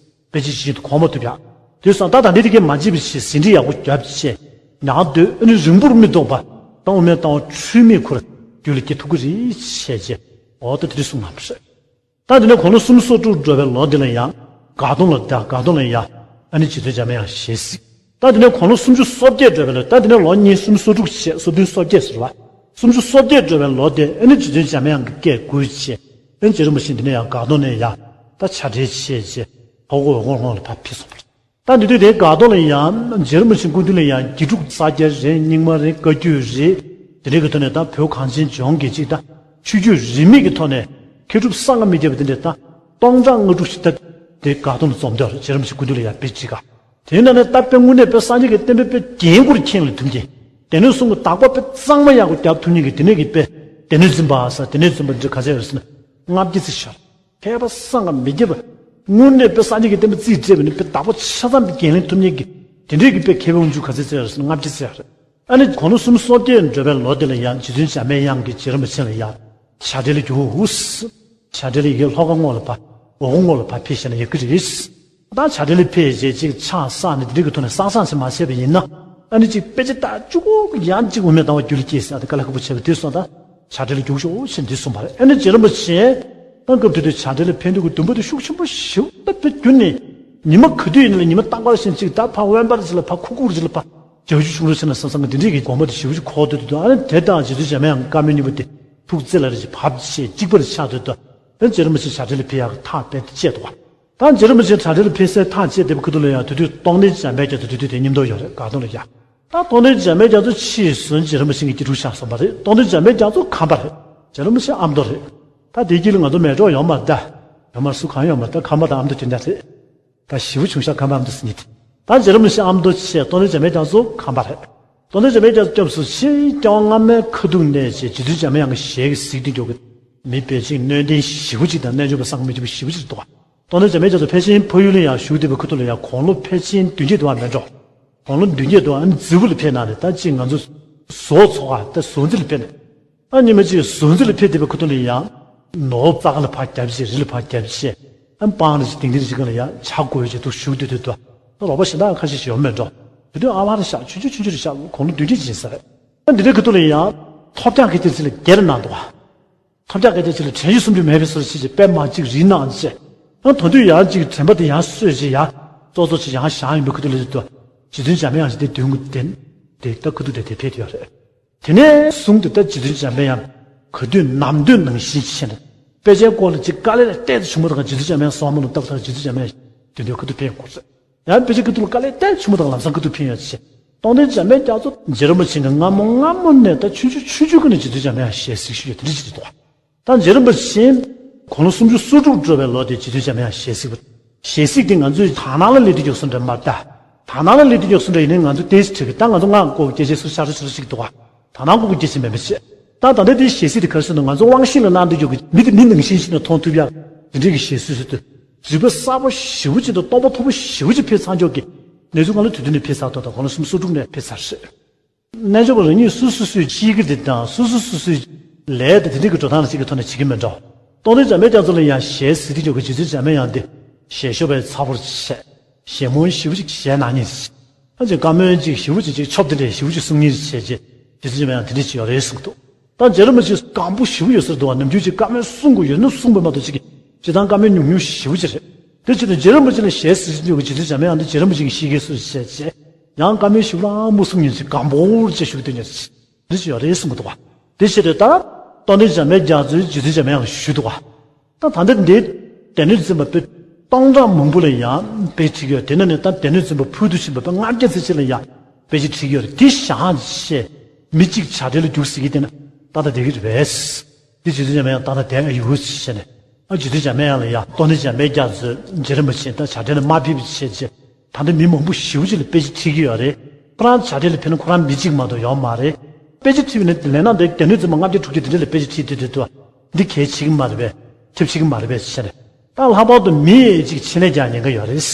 དཔེ་ཆ་ཞིག་ཏུ་གོ་མ་ཐུབ་ཡག། དེ་སོང་ད་ད་འདི་དེ་གས་མ་བྱེད་པ་བྱས་ཟིན་བྲིས་ཡག་པོ་བརྒྱབ་བྱས། ནང་དུ་ཨ་ནི་རིང་པོར་མི་ཐོགས་པ། ད་དབུ་མའི་ལྟ་བ་འཁྲུལ་མེད་ཁོ་རང་རྒྱུད་ལ་སྐྱེ་ཐུབ་ཀྱི་རེད་བྱས་བྱས། འོ་ད་དེ་འདྲ་གསུངས་གནང་བ་རེད། ད་དེ་ནས་དགུང་ལོ་སུམ་ཅུ་སོ་དྲུག་འགྲོ་བའི་ལོ་དེ་ལ་ཡང་དགའ་སྟོན་ལ། ད་དགའ་སྟོན་ལ་ཡང་ཨ་ནི་རྗེ་བཙུན་འཇམ་དབྱངས་ཞལ་གཟིགས། ད་དེ་ནས་དགུང་ལོ་སུམ་ཅུ་སོ་བརྒྱད་འགྲོ་བའི་ལོ། ད་དེ་ནས་ལོ་གཉིས། སུམ་ཅུ་སོ་དྲུག་བྱས། སོ་བདུན། སོ་བརྒྱད་ཟེར་བ། སུམ་ཅུ་སོ་བརྒྱད་འགྲོ་བའི་ལོ་དེ་ཨ་ནི་རྗེ་བཙུན་འཇམ་དབྱངས་ཀྱིས་བཀས་བསྐུལ་བྱས། ཨ་ནི་རྗེ་རིན་པོ་ཆེ་འདི་ནས་ཡང་དགའ་སྟོན་ནས་ཡང་ད་ཕྱག་སྦྲེལ་བྱས་བྱས། འོག་འོག་འོག་ལ་ཕར་ཕེབས་སོང་བ་རེད། ད་འདི་དུས་དེའི་དགའ་སྟོན་ལ་ཡང་རྗེ་རིན་པོ་ཆེ་སྐུ་མདུན་ལ་ཡང་དགེ་ཕྲུག་ས་སྐྱ་རེད། རྙིང་མ་རེད། བཀའ་བརྒྱུད་རེད། དེ་འདྲའི་གི་ཐོག་ནས་ད་བོད་གངས་ཅན་ལྗོངས་ཀྱི་ཅིག་ད་ཆོས་བརྒྱུད་རིས་མེད་ཀྱི་ཐོག་ནས་མཁས་གྲུབ་གསང་སྔགས་མི་བརྒྱ་པ་དེ་འདྲས་ད་སྟོང་ཕྲག་ལྔ་དྲུག་ཞིག་ད་དེ་དགའ་སྟོན་ལ་འཛོམས་འདུག། རྗེ་རིན་པོ་ཆེ་སྐུ་མདུན་ལ་ཡང་དཔེ་ཅིག་ག། དེའི་ནང་ནས་ད་དཔེ་དངོས་གནས་དཔེ་སངས་རྒྱས་ཀྱི་བསྟན་པའི་དཔེ་རྒྱན་གུར་ཁྱེར་ལ་ཐུབ་མཁན། སྡེ་སྣོད་གསུམ་གྱི་བདག་པོ་དཔེ་གཙང་མ་ཡག་པོ་རྒྱབ་ཐུབ་མཁན་གྱི་དེ་ནས་ཀྱི་དཔེ། སྡེ་སྣོད་འཛིན་པ་ཟེར། སྡེ་སྣོད་འཛིན་པ་འདི་ག་ཚད་ཡོད་ཟེར་ན་ལྔ་བརྒྱ་ཙམ་ཞིག་ཡོད་རེད། མཁས་པ་གསང་སྔགས་མི་བརྒྱ་པ། དངོས་གནས་དཔེ་སངས་རྒྱས་ཀྱི་བསྟན་པ་རྩིས་སྤྲད་པ་ནི་དཔེ་བདག་པོ་ཆ་ཚང་དཔེ་འགན་ལེན་ཐུབ་མཁན་གྱི་དེ་འདྲའི་གི་དཔེ་མཁས་པའི་དབང་ཕྱུག་ག་ཚད་ཙམ་ཡོད་རེད་ཟེར་ན་ལྔ་བརྒྱ་ཙམ་ཡོད་རེད། ཨ་ནི་དགུང་ལོ་སུམ་ཅུ་སོ་བརྒྱད་འགྲོ་བའི་ལོ་དེ་ལ་ཡང་རྗེ་བཙུན་འཇམ་པའི་དབྱངས་ཀྱིས་རྗེ་རིན་པོ་ཆེ་ལ་ཡང་བྱ་བྲལ་ལ་རྒྱུགས། བྱ་བྲལ་ལ་ཡི་གེ་ལྷོ་ཁ་ངོས་ལ་ཕར། འོལ་ཁ་ངོས་ལ་ཕར་ཕེབས་བྱས་ན་ཡག་གི་རེད། ད་བྱ་བྲལ་ལ་ཕེབས་རྗེས་ཅིག་ཕྱག་བསགས་ནས་དེ་འདྲའི་གི་ཐོག་ནས་བསགས་བསགས་ཅིག་མ་བྱས་པ་ཡིན་ན། ཨ་ནི་ཅིག་དཔེ་ཆ་ལྟ་བཅུག་གོ་ཡང་ཅིག་དབུ་མའི་ལྟ་བ་རྒྱུད་ལ་སྐྱེས་ཟེར་ཡག་དེ་དཀའ་ལས་ཁག་པོ་བྱས་པ་དེ་སོང་ད། བྱ་བྲལ་ལ་རྒྱུགས་ཤོག་ཅེས་འདི་གསུངས་པ་རེད། ཨ་ནི་རྗེ་རིན་པོ་ཆེ་ད་སྐབས་དེ་དུས་བྱ་བྲལ་ལ་ཕེབས་འདོད་ཀྱི་འདུན་པ་དེ་ཤུགས་ཆེན་པོ་ཞིག་ད་དཔེ་རྒྱུན་ནས་ཉི་མ་ག་དུས་ཡིན་ན་ཉི་མ་རྟག་པར་བཞིན་ཅིག་ད་ཕར་དབེན་པ་རེ་ཅིག་ལ་ཕར། ཁུག་ཁུག་རེ་ཅིག་ལ་ཕར། རྒྱབ་ཆུ་ཆུང་རུ་ཕྱིན་ན་བསམ་བསམ་གི་འདི་འདྲའི་གི་དགོངས་པ་དེ་ཞེ་པོ་ཅིག་འཁོར་སྡོད་དུས། ཨ་ནི་དེ་དང་རྗེ་བཙུན་འཇམ་དབྱངས་བཀའ་མོལ་གཉིས་པོ་དེ་ཐུགས་རྩེ་ལ་རེ་ཅིག་བབས་བྱས་གཅིག་པར་ཆགས་སྡོད་དུས། ཨ་ནི་རྗེ་རིན་པོ་ཆེ་བྱ་བྲལ་ལ་ཕེབས་ཡག་གི་ཐག་རྦད་དེ་བཅད་འདུག་ག། ད་རྗེ་རིན་པོ་ཆེ་བྱ་བྲལ་ལ་ཕེབས་སའི་ཐག་བཅད་བསྡད་པའི་ཁ་ཐུག་ལ་ཡང་དེ་དུས་རྟོགས་ལྡན་འཇམ་དཔལ་རྒྱ་མཚོ་དེ་དུས་དེ་མཉམ་དུ་ཡོད་རེད། དགའ་སྟོན་ལ་ཡ། ད་རྟོགས་ལྡན་འཇམ་དཔལ་རྒྱ་མཚོ་ཕྱིས་སུ་རྗེ་རིན་པོ་ཆེ་གི་དགེ་ཕྲུག་ཆགས་སོང་བ་རེད། རྟོགས་ལྡན་འཇམ་དཔལ་རྒྱ་མཚོ་ཁམས་པ་རེད། རྗེ་རིན་པོ་ཆེ་ཨ་མདོ་རེད། ད་དེའི་དཀྱིལ་ལ་ང་ཚོ་མལ་གྲོགས་ཡོད་མ་རེད་ད། ཡོད་མ་རེད། སུ་གང་ཡོད་མ་རེད། ད་ཁམས་པ་དང་ཨ་མདོ་དེ་འདྲ་རེད། ད་ཞེ་པོ་ཆུང་ཤག་ཁམས་པ་ཨ་མདོ་ཟེར་མཁན་དེ། ད་རྗེ་རིན་པོ་ཆེ་ཨ་མདོ་བྱས། རྟོགས་ལྡན་འཇམ་དཔལ་རྒྱ་མཚོ་ཁམས་པ་རེད། རྟོགས་ལྡན་འཇམ་དཔལ་རྒྱ་མཚོ་སྐྱབས་སུ་མཆི། སྐྱེ་བ་སྔ་མའི་ཁ་ཐུག་ནས་བྱས་རྗེ་བཙུན་འཇམ་དབྱངས་ཀྱི་ཞལ་གྱིས་གཟིགས་ཏེ་འགྱོ་གི། མི་དཔེ་ཅིག་སྣོད་ལྡན་ཞེ་པོ་ཅིག་དང་རྣལ་འབྱོར་པ་བསམ་གྱིས་མི་ཁྱབ་པ་ཞེ་པོ་ཅིག་འདུག་ག། རྟོགས་ལྡན་འཇམ་དཔལ་རྒྱ་མཚོ་ཕལ་ཆེར་ཕ་ཡུལ་ལ་ཡང་བཞུགས་བསྡད་པའི་ཁ་ཐུག་ལ་ཡང་དགུང་ལོ་ཕལ་ཆེར་བདུན་བརྒྱད་དུ་བ་མེད་འགྲོ། དགུང་ལོ་བདུན་བརྒྱད་དུ་བ་ཨ་ནི་རྫི་བོ་ལ་ཕེབས་གནང་ནས། ད་ཅིག་ང་ཚོ་བཟོ་ཚོགས་ཀ་ད་བཟོ་རྩལ་ལ་ཕེབས་ནས། ཨ་ཉི་མ་གཅིག་བཟོ་རྩལ་ལ་ཕེབས་བསྡད་པའི་ཁ་ཐུག་ལ་ཡང་ནོར་བུ་རྩྭ་ཁ་ལ་ཕར་བརྒྱབ་བྱས། རི་ལ་ཕར་བརྒྱབ་བྱས། ཨ་སྤང་རེ་ཅིག་དེང་དེང་རེ་ཅིག་སྒང་ལ་ཡང་ཇ་བགོས་བྱས་འདུག་བཞུགས་བསྡད་དུས། ད་རོགས་པ་གཞན་དག་ཁ་ཤས་ཤིག་ཡོད་མེད་འགྲོ། དེ་དུས་ཨ་ཕ་རེད་ཤག་ཆུང་ཆུང་ཆུང་ཆུང་རེད་ཤག་དགུང་ལོ་བདུན་བརྒྱད་ཅིག་ཡིན་ས་རེད། ཨ་འདི་འདྲའི་ཁ་ཐུག་ལ་ཡང་ཐོབ་རྒྱག་གི་དེ་ཚེ་ལ་སྒེར་གནང་འདུག་ག། ཐོབ་རྒྱག་གི་དེ་ཚེ་ལ་དྲན་གཞི་སུམ་ཅུ་མེད་པའི་བཟོ་འདྲ་བྱས་བྱས་པད་མ་གཅིག་རིལ་གནང་བྱས། ཨ་ད་དུང་ཡང་ཅིག་དྲན་པ་དེ་ཡང་གསོས་བྱས། ཡང་གཙོ་གཙོ་ཅིག་ཡང་བཞེངས་ཡོད་པའི་ཁ་ཐུག་ལ་ཡོད་དུས། རྗེ་བཙུན་འཇམ་དབྱངས་ཞིག་དེ་མདུན་དེ་དེ་ད་ཁ་ཐུག་དེ་དེ་ཕེབས་ཡོད་རེད། དེ་ནས་བཟུང་སྟེ་ད་རྗེ་བཙུན་འཇམ་དཔལ་དབྱངས་ག་དུས་ནམ་དུས་ནང་བཞིན་བྱས་ནས་དཔེ་ཆའི་སྐོར་ལ་ཅིག་དཀའ་ལས་ཏོག་ཙམ་བྱུང་བ་དང་། རྗེ་བཙུན་འཇམ་དཔལ་དབྱངས་སྲུང་མ་ལ་བཏབ་ཚར། རྗེ་བཙུན་འཇམ་དཔལ་དེ་དུས་ཁ་ཐུག་ཕེབས་དགོས་ཟེར། ཡང་དཔེ་ཆའི་ཁ་ཐུག་ལ་དཀའ་ལས་ཏོག་ཙམ་བྱུང་བ་དང་ལམ་སང་ཁ་ཐུག་ཕེབས་ཡོད་ཅེས། རྟོགས་ལྡན་འཇམ་དཔལ་རྒྱ་མཚོ་རྗེ་རིན་པོ་ཆེ་གིས་སྔ་མོ་སྔ་མོ་ནས་ད་ཆུང་ཆུང་ཆུང་ཆུང་སྒང་ནས་རྗེ་བཙུན་འཇམ་དཔལ་དབྱངས་ཞལ་གཟིགས་བཞིན་ཡོད། དེ་འདྲ་ཅིག་རེད་འདུག་ག། ད་རྗེ་རིན་པོ་ཆེ་དགུང་ལོ་སུམ་ཅུ་སོ་དྲུག་འགྲོ་བའི་ལོ་དེ་རྗེ་བཙུན་འཇམ་དབྱངས་ཞལ་གཟིགས་པ། ཞལ་གཟིགས་དེ་ང་ཚོས་དག་སྣང་ལ་སླེབས་དུས་ཀྱང་སུ་འདྲ་མ་རེད་ད། དག་སྣང་ལ་སླེབས་དུས་ཀྱང་སུ་འདྲ་ཡིན་ནའི་ང་ཚོ་ཏོག་ཙམ་འཁྲིད་གི། ད་ང་ཚོ་སྔགས་སྐོར་གྱི་སྐད་ཆ་སུ་ཤ་ཤ་ཤ་ཤ་ཞིག་འདུག་ག། དག་སྣང་སྐོར་གྱི་སྐད་ཆ་མིན་པ་བྱས། ད་ད་ལྟ་དེ་ཞལ་གཟིགས་དེ་ག་རེ་ཟེར་ན་ང་ཚོ་དབང་ཤེས་ལ་གནང་དུས་ཀྱང་གི་མི་དེ་མི་ནང་བཞིན་ཞིག་ནས་མཐོང་ཐུབ་ཡག་དེ་འདྲའི་གི་ཞལ་གཟིགས་སུ་དུ། རིག་པ་གསར་པ་ཞེ་པོ་ཅིག་དང་རྟོགས་པ་མཐོ་པོ་ཞེ་པོ་ཅིག་ཕེབས་ཚར་ཀྱོག་གི། གནས་ཚུལ་སྔ་ལོ་དུས་སྟོན་ནས་ཕེབས་ཚར་ཐོག་དང་གོང་ལོ་སུམ་སོ་དྲུག་ནས་ཕེབས་ཚར་རེད། རྣལ་འབྱོར་པ་རང་ཉིད་སོ་སོ་སོའི་གཤིས་ཀ་དེ་དང་སོ་སོ་སོ་སོའི་ལས་དང་དེ་འདྲ་གི་འགྲོ་སྟངས་ལ་གཅིག་གི་ཐོག་ནས་བྱེད་ཀྱི་མེད་འགྲོ། རྟོགས་ལྡན་འཇམ་དཔལ་རྒྱ་མཚོ་ལ་ཡང་ཞལ་གཟིགས་དུས་ཀྱོག་གི་རྗེ་བཙུན་འཇམ་དཔལ་དབྱངས་དེ་ཞལ་ཤོར་བའི་ཚ་བོར་བྱས། ཞལ་མོ་ཞེ་པོ་ཅིག་ཞལ་ནག་ཉེས། ཨ་ཅེ་བཀའ་མོལ་ཅིག་ཞེ་པོ་ཅིག་ཅིག་ཆོབ་དེ་འདྲས་ཞེ་པོ་ཅིག་གསུང་ཉེས་བྱས་རྗེས་རྗེ་བཙུན་འཇམ་དབྱངས་དེ་འདྲས་ཅིག་ཡོད་རེད་གསུངས་འདུག་ད་རྗེ་རིན་པོ་ཆེ་སྐམ་པོ་ཞེ་པོ་ཡོད་ས་རེད་འདུག་བ། ནམ་རྒྱུན་ཅིག་བཀའ་མོལ་གསུང་དགོས་ཡོད་ན་གསུང་དགོས་མ་གཏོགས་ཅིག་གི་སྤྱིར་བཏང་བཀའ་མོལ་ཉུང་ཉུང་ཞེ་པོ་ཅིག་རེད། དེ་ཕྱིར་དུ་རྗེ་རིན་པོ་ཆེ་ལ་ཞལ་གཟིགས་ཀྱི་རྗེ་བཙུན་འཇམ་དབྱངས་དེ་རྗེ་རིན་པོ་ཆེ་གི་གཤིས་ཀའི་སུ་བྱས་རྗེས་ཡང་བཀའ་མོལ་ཞེ་པོ་ལྷང་མོ་གསུང་ཉེས་ཅིག་སྐམ་པོ་ཅིག་ཞུ་གི་དེ་ཉེས་ཅིག་འདི་ཅིག་ཡོད་རེད་གསུང་གི་འདུག་བ། དེ་ཕྱིར་དུ་ད་རྟོགས་ལྡན་འཇམ་དཔལ་རྒྱ་མཚོས་རྗེ་བཙུན་འཇམ་དབྱངས་ལ་ཞུས་འདུག་བ། ད་ད་ལྟ་འདི་སྡེ་སྣོད་འཛིན་པ་པོ་སྟོང་ཕྲག་མང་པོ་ལ་ཡང་དཔེ་ཁྲིད་ཀྱི་ཡོད། དེ་ནང་ནས་ད་སྡེ་སྣོད་འཛིན་པ་ཕུལ་དུ་ཕྱིན་པ་པོ་ལྔ་བརྒྱ་ཙམ་ཅིག་ལ་ཡང་དཔེ་ཅིག་ཁྲིད་ཀྱི་ཡོད་རེད། དེ་བཞག་བྱས་མི་གཅིག་བྱ་བྲལ་ལ་རྒྱུགས་ཟེར་གྱི་དེ་ན་ད་ལྟ་བསྡད་ཀྱི་རེད་པས། དེ་རྗེ་བཙུན་འཇམ་དབྱངས་ད་ལྟ་བསྡད་ཡོད་ཟེར་བྱས་ནས། ཨ་རྗེ་བཙུན་འཇམ་དབྱངས་ལ་ཡང་རྟོགས་ལྡན་འཇམ་དཔལ་རྒྱ་མཚོས་རྗེ་རིན་པོ་ཆེ་ད་བྱ་བྲལ་ལ་མ་ཕེབས་པའི་ཆེད་ཅེས་ད་ལྟ་མི་མང་པོ་ཞེ་པོ་ཅིག་ལ་དཔེ་ཅིག་ཁྲིད་ཀྱི་ཡོད་རེད། ཁོ་རང་བྱ་བྲལ་ལ་ཕེབས་ན་ཁོ་རང་མི་གཅིག་མ་གཏོགས་ཡོད་མ་རེད། དཔེ་ཅིག་ཁྲིད་པ་ནི་ལས་སྣང་དེ་སྡེ་སྣོད་འཛིན་པ་ལྔ་བརྒྱ་དྲུག་ཅུ་དེ་འདྲ་ལ་དཔེ་ཅིག་ཁྲིད་དེ་དུས་དུ་འདི་གལ་ཆེ་གི་མ་རེད་པས། ཐེབས་ཆེ་གི་མ་རེད་པས་ཟེར་ནས། ད་ལྷག་པར་དུ་མི་གཅིག་ཕྱི་ལས་ཀྱང་ཉེན་ཁ་ཡོད་རེད། ལས་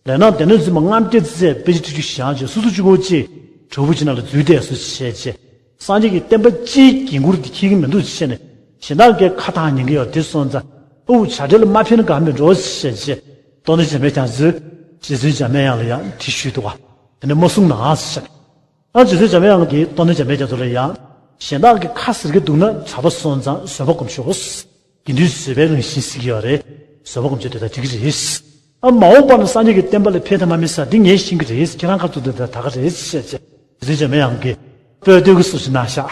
སྣང་སྡེ་སྣོད་འཛིན་པ་ལྔ་བརྒྱ་ཙམ་དཔེ་ཅིག་ཁྲིད་རྒྱུ་བཞག་བྱས་སོ་སོ་གཅིག་པོ་གཅིག་གྲོགས་པོ་གཅིག་ནང་ལ་འཛུལ་བསྡད་སོ་བྱས་བྱས། སངས་རྒྱས་ཀྱི་བསྟན་པ་སྤྱིའི་འགན་ཁུར་དེ་འཁྱེར་གྱི་མི་འདུག་བྱས་ནས་གཞན་དག་གིས་ཁ་བཏང་ཉེན་གྱི་ཡོད་དེ་སོང་ཙང་ཨོ་བྱ་བྲལ་ལ་མ་ཕེབས་ན་དགའ་མི་འགྲོ་བྱས་བྱས། རྟོགས་ལྡན་འཇམ་དཔལ་རྒྱ་མཚོས་རྗེ་བཙུན་འཇམ་དཔལ་དབྱངས་ལ་ཡང་དྲི་ཞུས་འདུག་བ། དེ་ནས་མ་གསུང་ན་ཟེར་ནས། ཨ་རྗེ་བཙུན་འཇམ་དབྱངས་ཀྱིས་རྟོགས་ལྡན་འཇམ་དཔལ་རྒྱ་མཚོ་ལ་ཡང་གཞན་དག་གིས་ཁ་ཟེར་གྱི་འདུག་ན་གྲྭ་པ་སོང་ཙང་བཟོད་པ་སྒོམ་ཤོག་དགེ་འདུན་བཟོད་པའི་རང་བཞིན་ཟེར་གྱི་ཡོད་རེད། བཟོད་པ་སྒོམ་བྱས་དེ་ལྟར་འགྲིག་གི་རེད། ཨ་མ་འོངས་པ་ན་སངས་རྒྱས་ཀྱི་བསྟན་པ་ལ་ཕན་ཐོགས་མ་མི་ས་འདི་ངས་ཤེས་ཀྱི་རེད། ཁྱེད་རང་ཁ་ཐུག་དེ་ལྟར་ད་ག་རེད་ཟེར་བྱས་རྗེ་བཙུན་འཇམ་དབྱངས་ཀྱིས་དཔལ་དུས་ཀྱི་སུ་ཞིག་གནང་ཤག་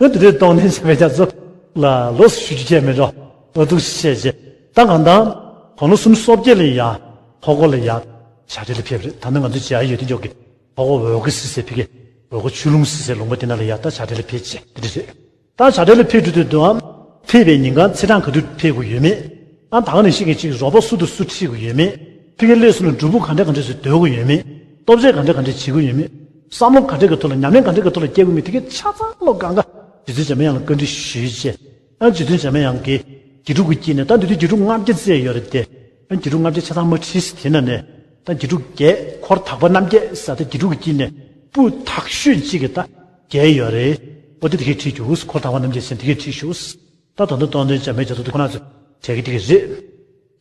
ཨ་དེ་དུས་རྟོགས་ལྡན་འཇམ་དཔལ་རྒྱ་མཚོ་ལ་ལོ་སུ་ཞུ་རྒྱུ་ཁྱད་མེད་འགྲོ། ཨ་འདུག་བྱས་རྗེས་ད་གང་ལྟར་གོང་ལོ་སུམ་སོ་བརྒྱད་ལ་ཡང་ཧོ་ཀོ་ལ་ཡང་བྱ་བྲལ་ལ་ཕེབས་རེད། ད་ནི་ང་ཚོ་མཇལ་ཡོད་དེ་འཇོག་གི་ཧོ་ཀོ་འོལ་གི་སི་སེ་ཕི་གི་འོལ་གི་ཆུ་ལུང་སི་སེ་ལུང་པ་དེ་ན་ལ་ཡ་ད་བྱ་བྲལ་ལ་ཕེབས་ཅེས་དེ་འདྲ་རེད། ད་བྱ་བྲལ་ལ་ཕེབས་འགྲོ་དུས་དུའང་ཕེབས་པའི་ཉིན་གང་ཚེས་གྲངས་ག་དུས་ཕེབས་དགོས་ཡོད་མེད། ཨ་ད་ག་ནས་ཤིག་གི་ཅིག་རོགས་པ་སུ་དང་སུ་ཁྲིད་དགོས་ཡོད་མེད། ཕ་གི་སླེབས་སོང་ན་སྒྲུབ་ཕུག་ག་འདྲ་ག་འདྲ་ཞིག་སྡོད་དགོས་ཡོད་མེད། ལྟོ་ཆས་ག་འདྲ་ག་འདྲ་བྱེད་དགོས་ཡོད་མེད། བསམ་བློ་ག་འདྲ་གི་ཐོག་ལ་ཉམས་ལེན་ག་འདྲ་གི་ཐོག་ལ་སྐྱེལ་དགོས་མེད་དེ་གའི་ཆ་ཚང་བློ་གང་ག་རྗེ་བཙུན་འཇམ་དབྱངས་ལ་བཀའ་འདྲི་ཞུས་རྗེས། ཨ་རྗེ་བཙུན་འཇམ་དབྱངས་ཀྱིས་དགེ་ཕྲུག་གི་དཀྱིལ་ནས་ད་འདི་དུས་དགེ་ཕྲུག་ལྔ་བརྒྱ་ཙམ་ཡོད་རེད་དེ། ཨ་དགེ་ཕྲུག་ལྔ་བརྒྱ་ཆ་ཚང་མ་ཁྲིད་ཟེར་དེ་ན་ནས་ད་དགེ་ཕྲུག་བརྒྱད་འཁོར་དག་པ་རྣམ་བརྒྱད་ཟེར་ད་དགེ་ཕྲུག་གི་དཀྱིལ་ནས་སྤུས་དག་ཤོས་གཅིག་གི་ད་བརྒྱད་ཡོད་རེད། ཨོ་དེ་དེ་གས་ཁྲིད་རྒྱུ་འཁོར་དག་པ་རྣམ་བརྒྱད་ཟེར་དེ་གས་ཁྲིད་ཞུ། ད་ད་ལྟ་རྟོགས་ལྡན་འཇམ་དཔལ་རྒྱ་མཚོ་དེ་ཁོ་ན་ཚོས་དྲན་གི་དེ་གས་རེད།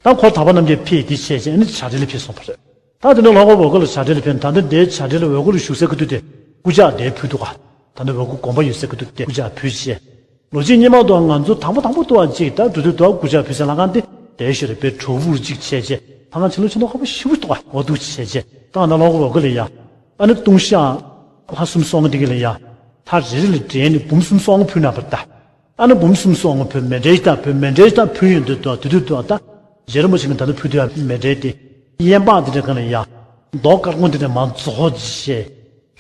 ད་འཁོར་དག་པ་རྣམས་ཀྱིས་ཕེབས་ཏེ་བྱས་རྗེས་ནི་བྱ་བྲལ་ལ་ཕེབས་སོང་བ་རེད། ད་དེ་ནས་ལྷག་པར་འོལ་གོ་ལ་བྱ་བྲལ་ལ་ཕེབས། ད་ལྟ་འདིའི་བྱ་བྲལ་ལ་འོལ་གོ་ལ་བཞུགས་སའི་ཁ་ཐུག་དེ་སྐུ་ཕྱག་དེ་ཕུལ་འདུག་ག་ད་ལྟ་འོལ་གོ་དགོན་པ་ཡོད་སའི་ཁ་ཐུག་དེ་སྐུ་ཕྱག་ཕུལ་བྱས། ལོ་གཅིག་སྔོན་མ་དུ་ང་ཚོ་དང་པོ་དང་པོ་ཏོ་བ་གཅིག་ད་འགྲོ་དུས་ཏོ་བ་སྐུ་ཕྱག་ཕུལ་སའི་ལྷ་ཁང་དེ་དེ་ཞོར་དཔེ་གྲོགས་པོར་གཅིག་བྱས་རྗེས་ལྷ་ཁང་ཆེ་ལོ་ཆེ་ལོ་ཁ་པོ་ཞེ་པོ་ཏོ་བ་འོ་འདུག་བྱས་རྗེས་ད་ང་ད་ལྷག་པར་འོལ་གོ་ལ་ཡ་ཨ་ནི་ལྟུང་བཤགས་ལྷ་གསུམ་གསང་སྔགས་དེ་ག་ལ་ཡ་ལྷ་རེ་རེ་ལ་འདྲེན་ནས་འབུམ་གསུམ་གསང་སྔགས་ཕུལ་གནང་བ་རེད་ད། ཨ་ནི་འབུམ་གསུམ་གསང་སྔགས་ཕུལ། མཎྜལ་ཞིག་དང་ཕུལ། མཎྜལ་ཞིག་དང་ཕུལ་ཡོང་དུས་དུ་དུས་དུས་དུ་ད་རྗེ་རིན་པོ་ཆེ་གིས་ད་ལྟ་ཕུལ་དུས་ཡང་མཎྜལ་དེ་གཡན་པ་དེ་འདྲ་གང་ལ་ཡ་མདོག་དཀར་ཀོང་དེ་འདྲ་མར་རྫོགས་བྱས་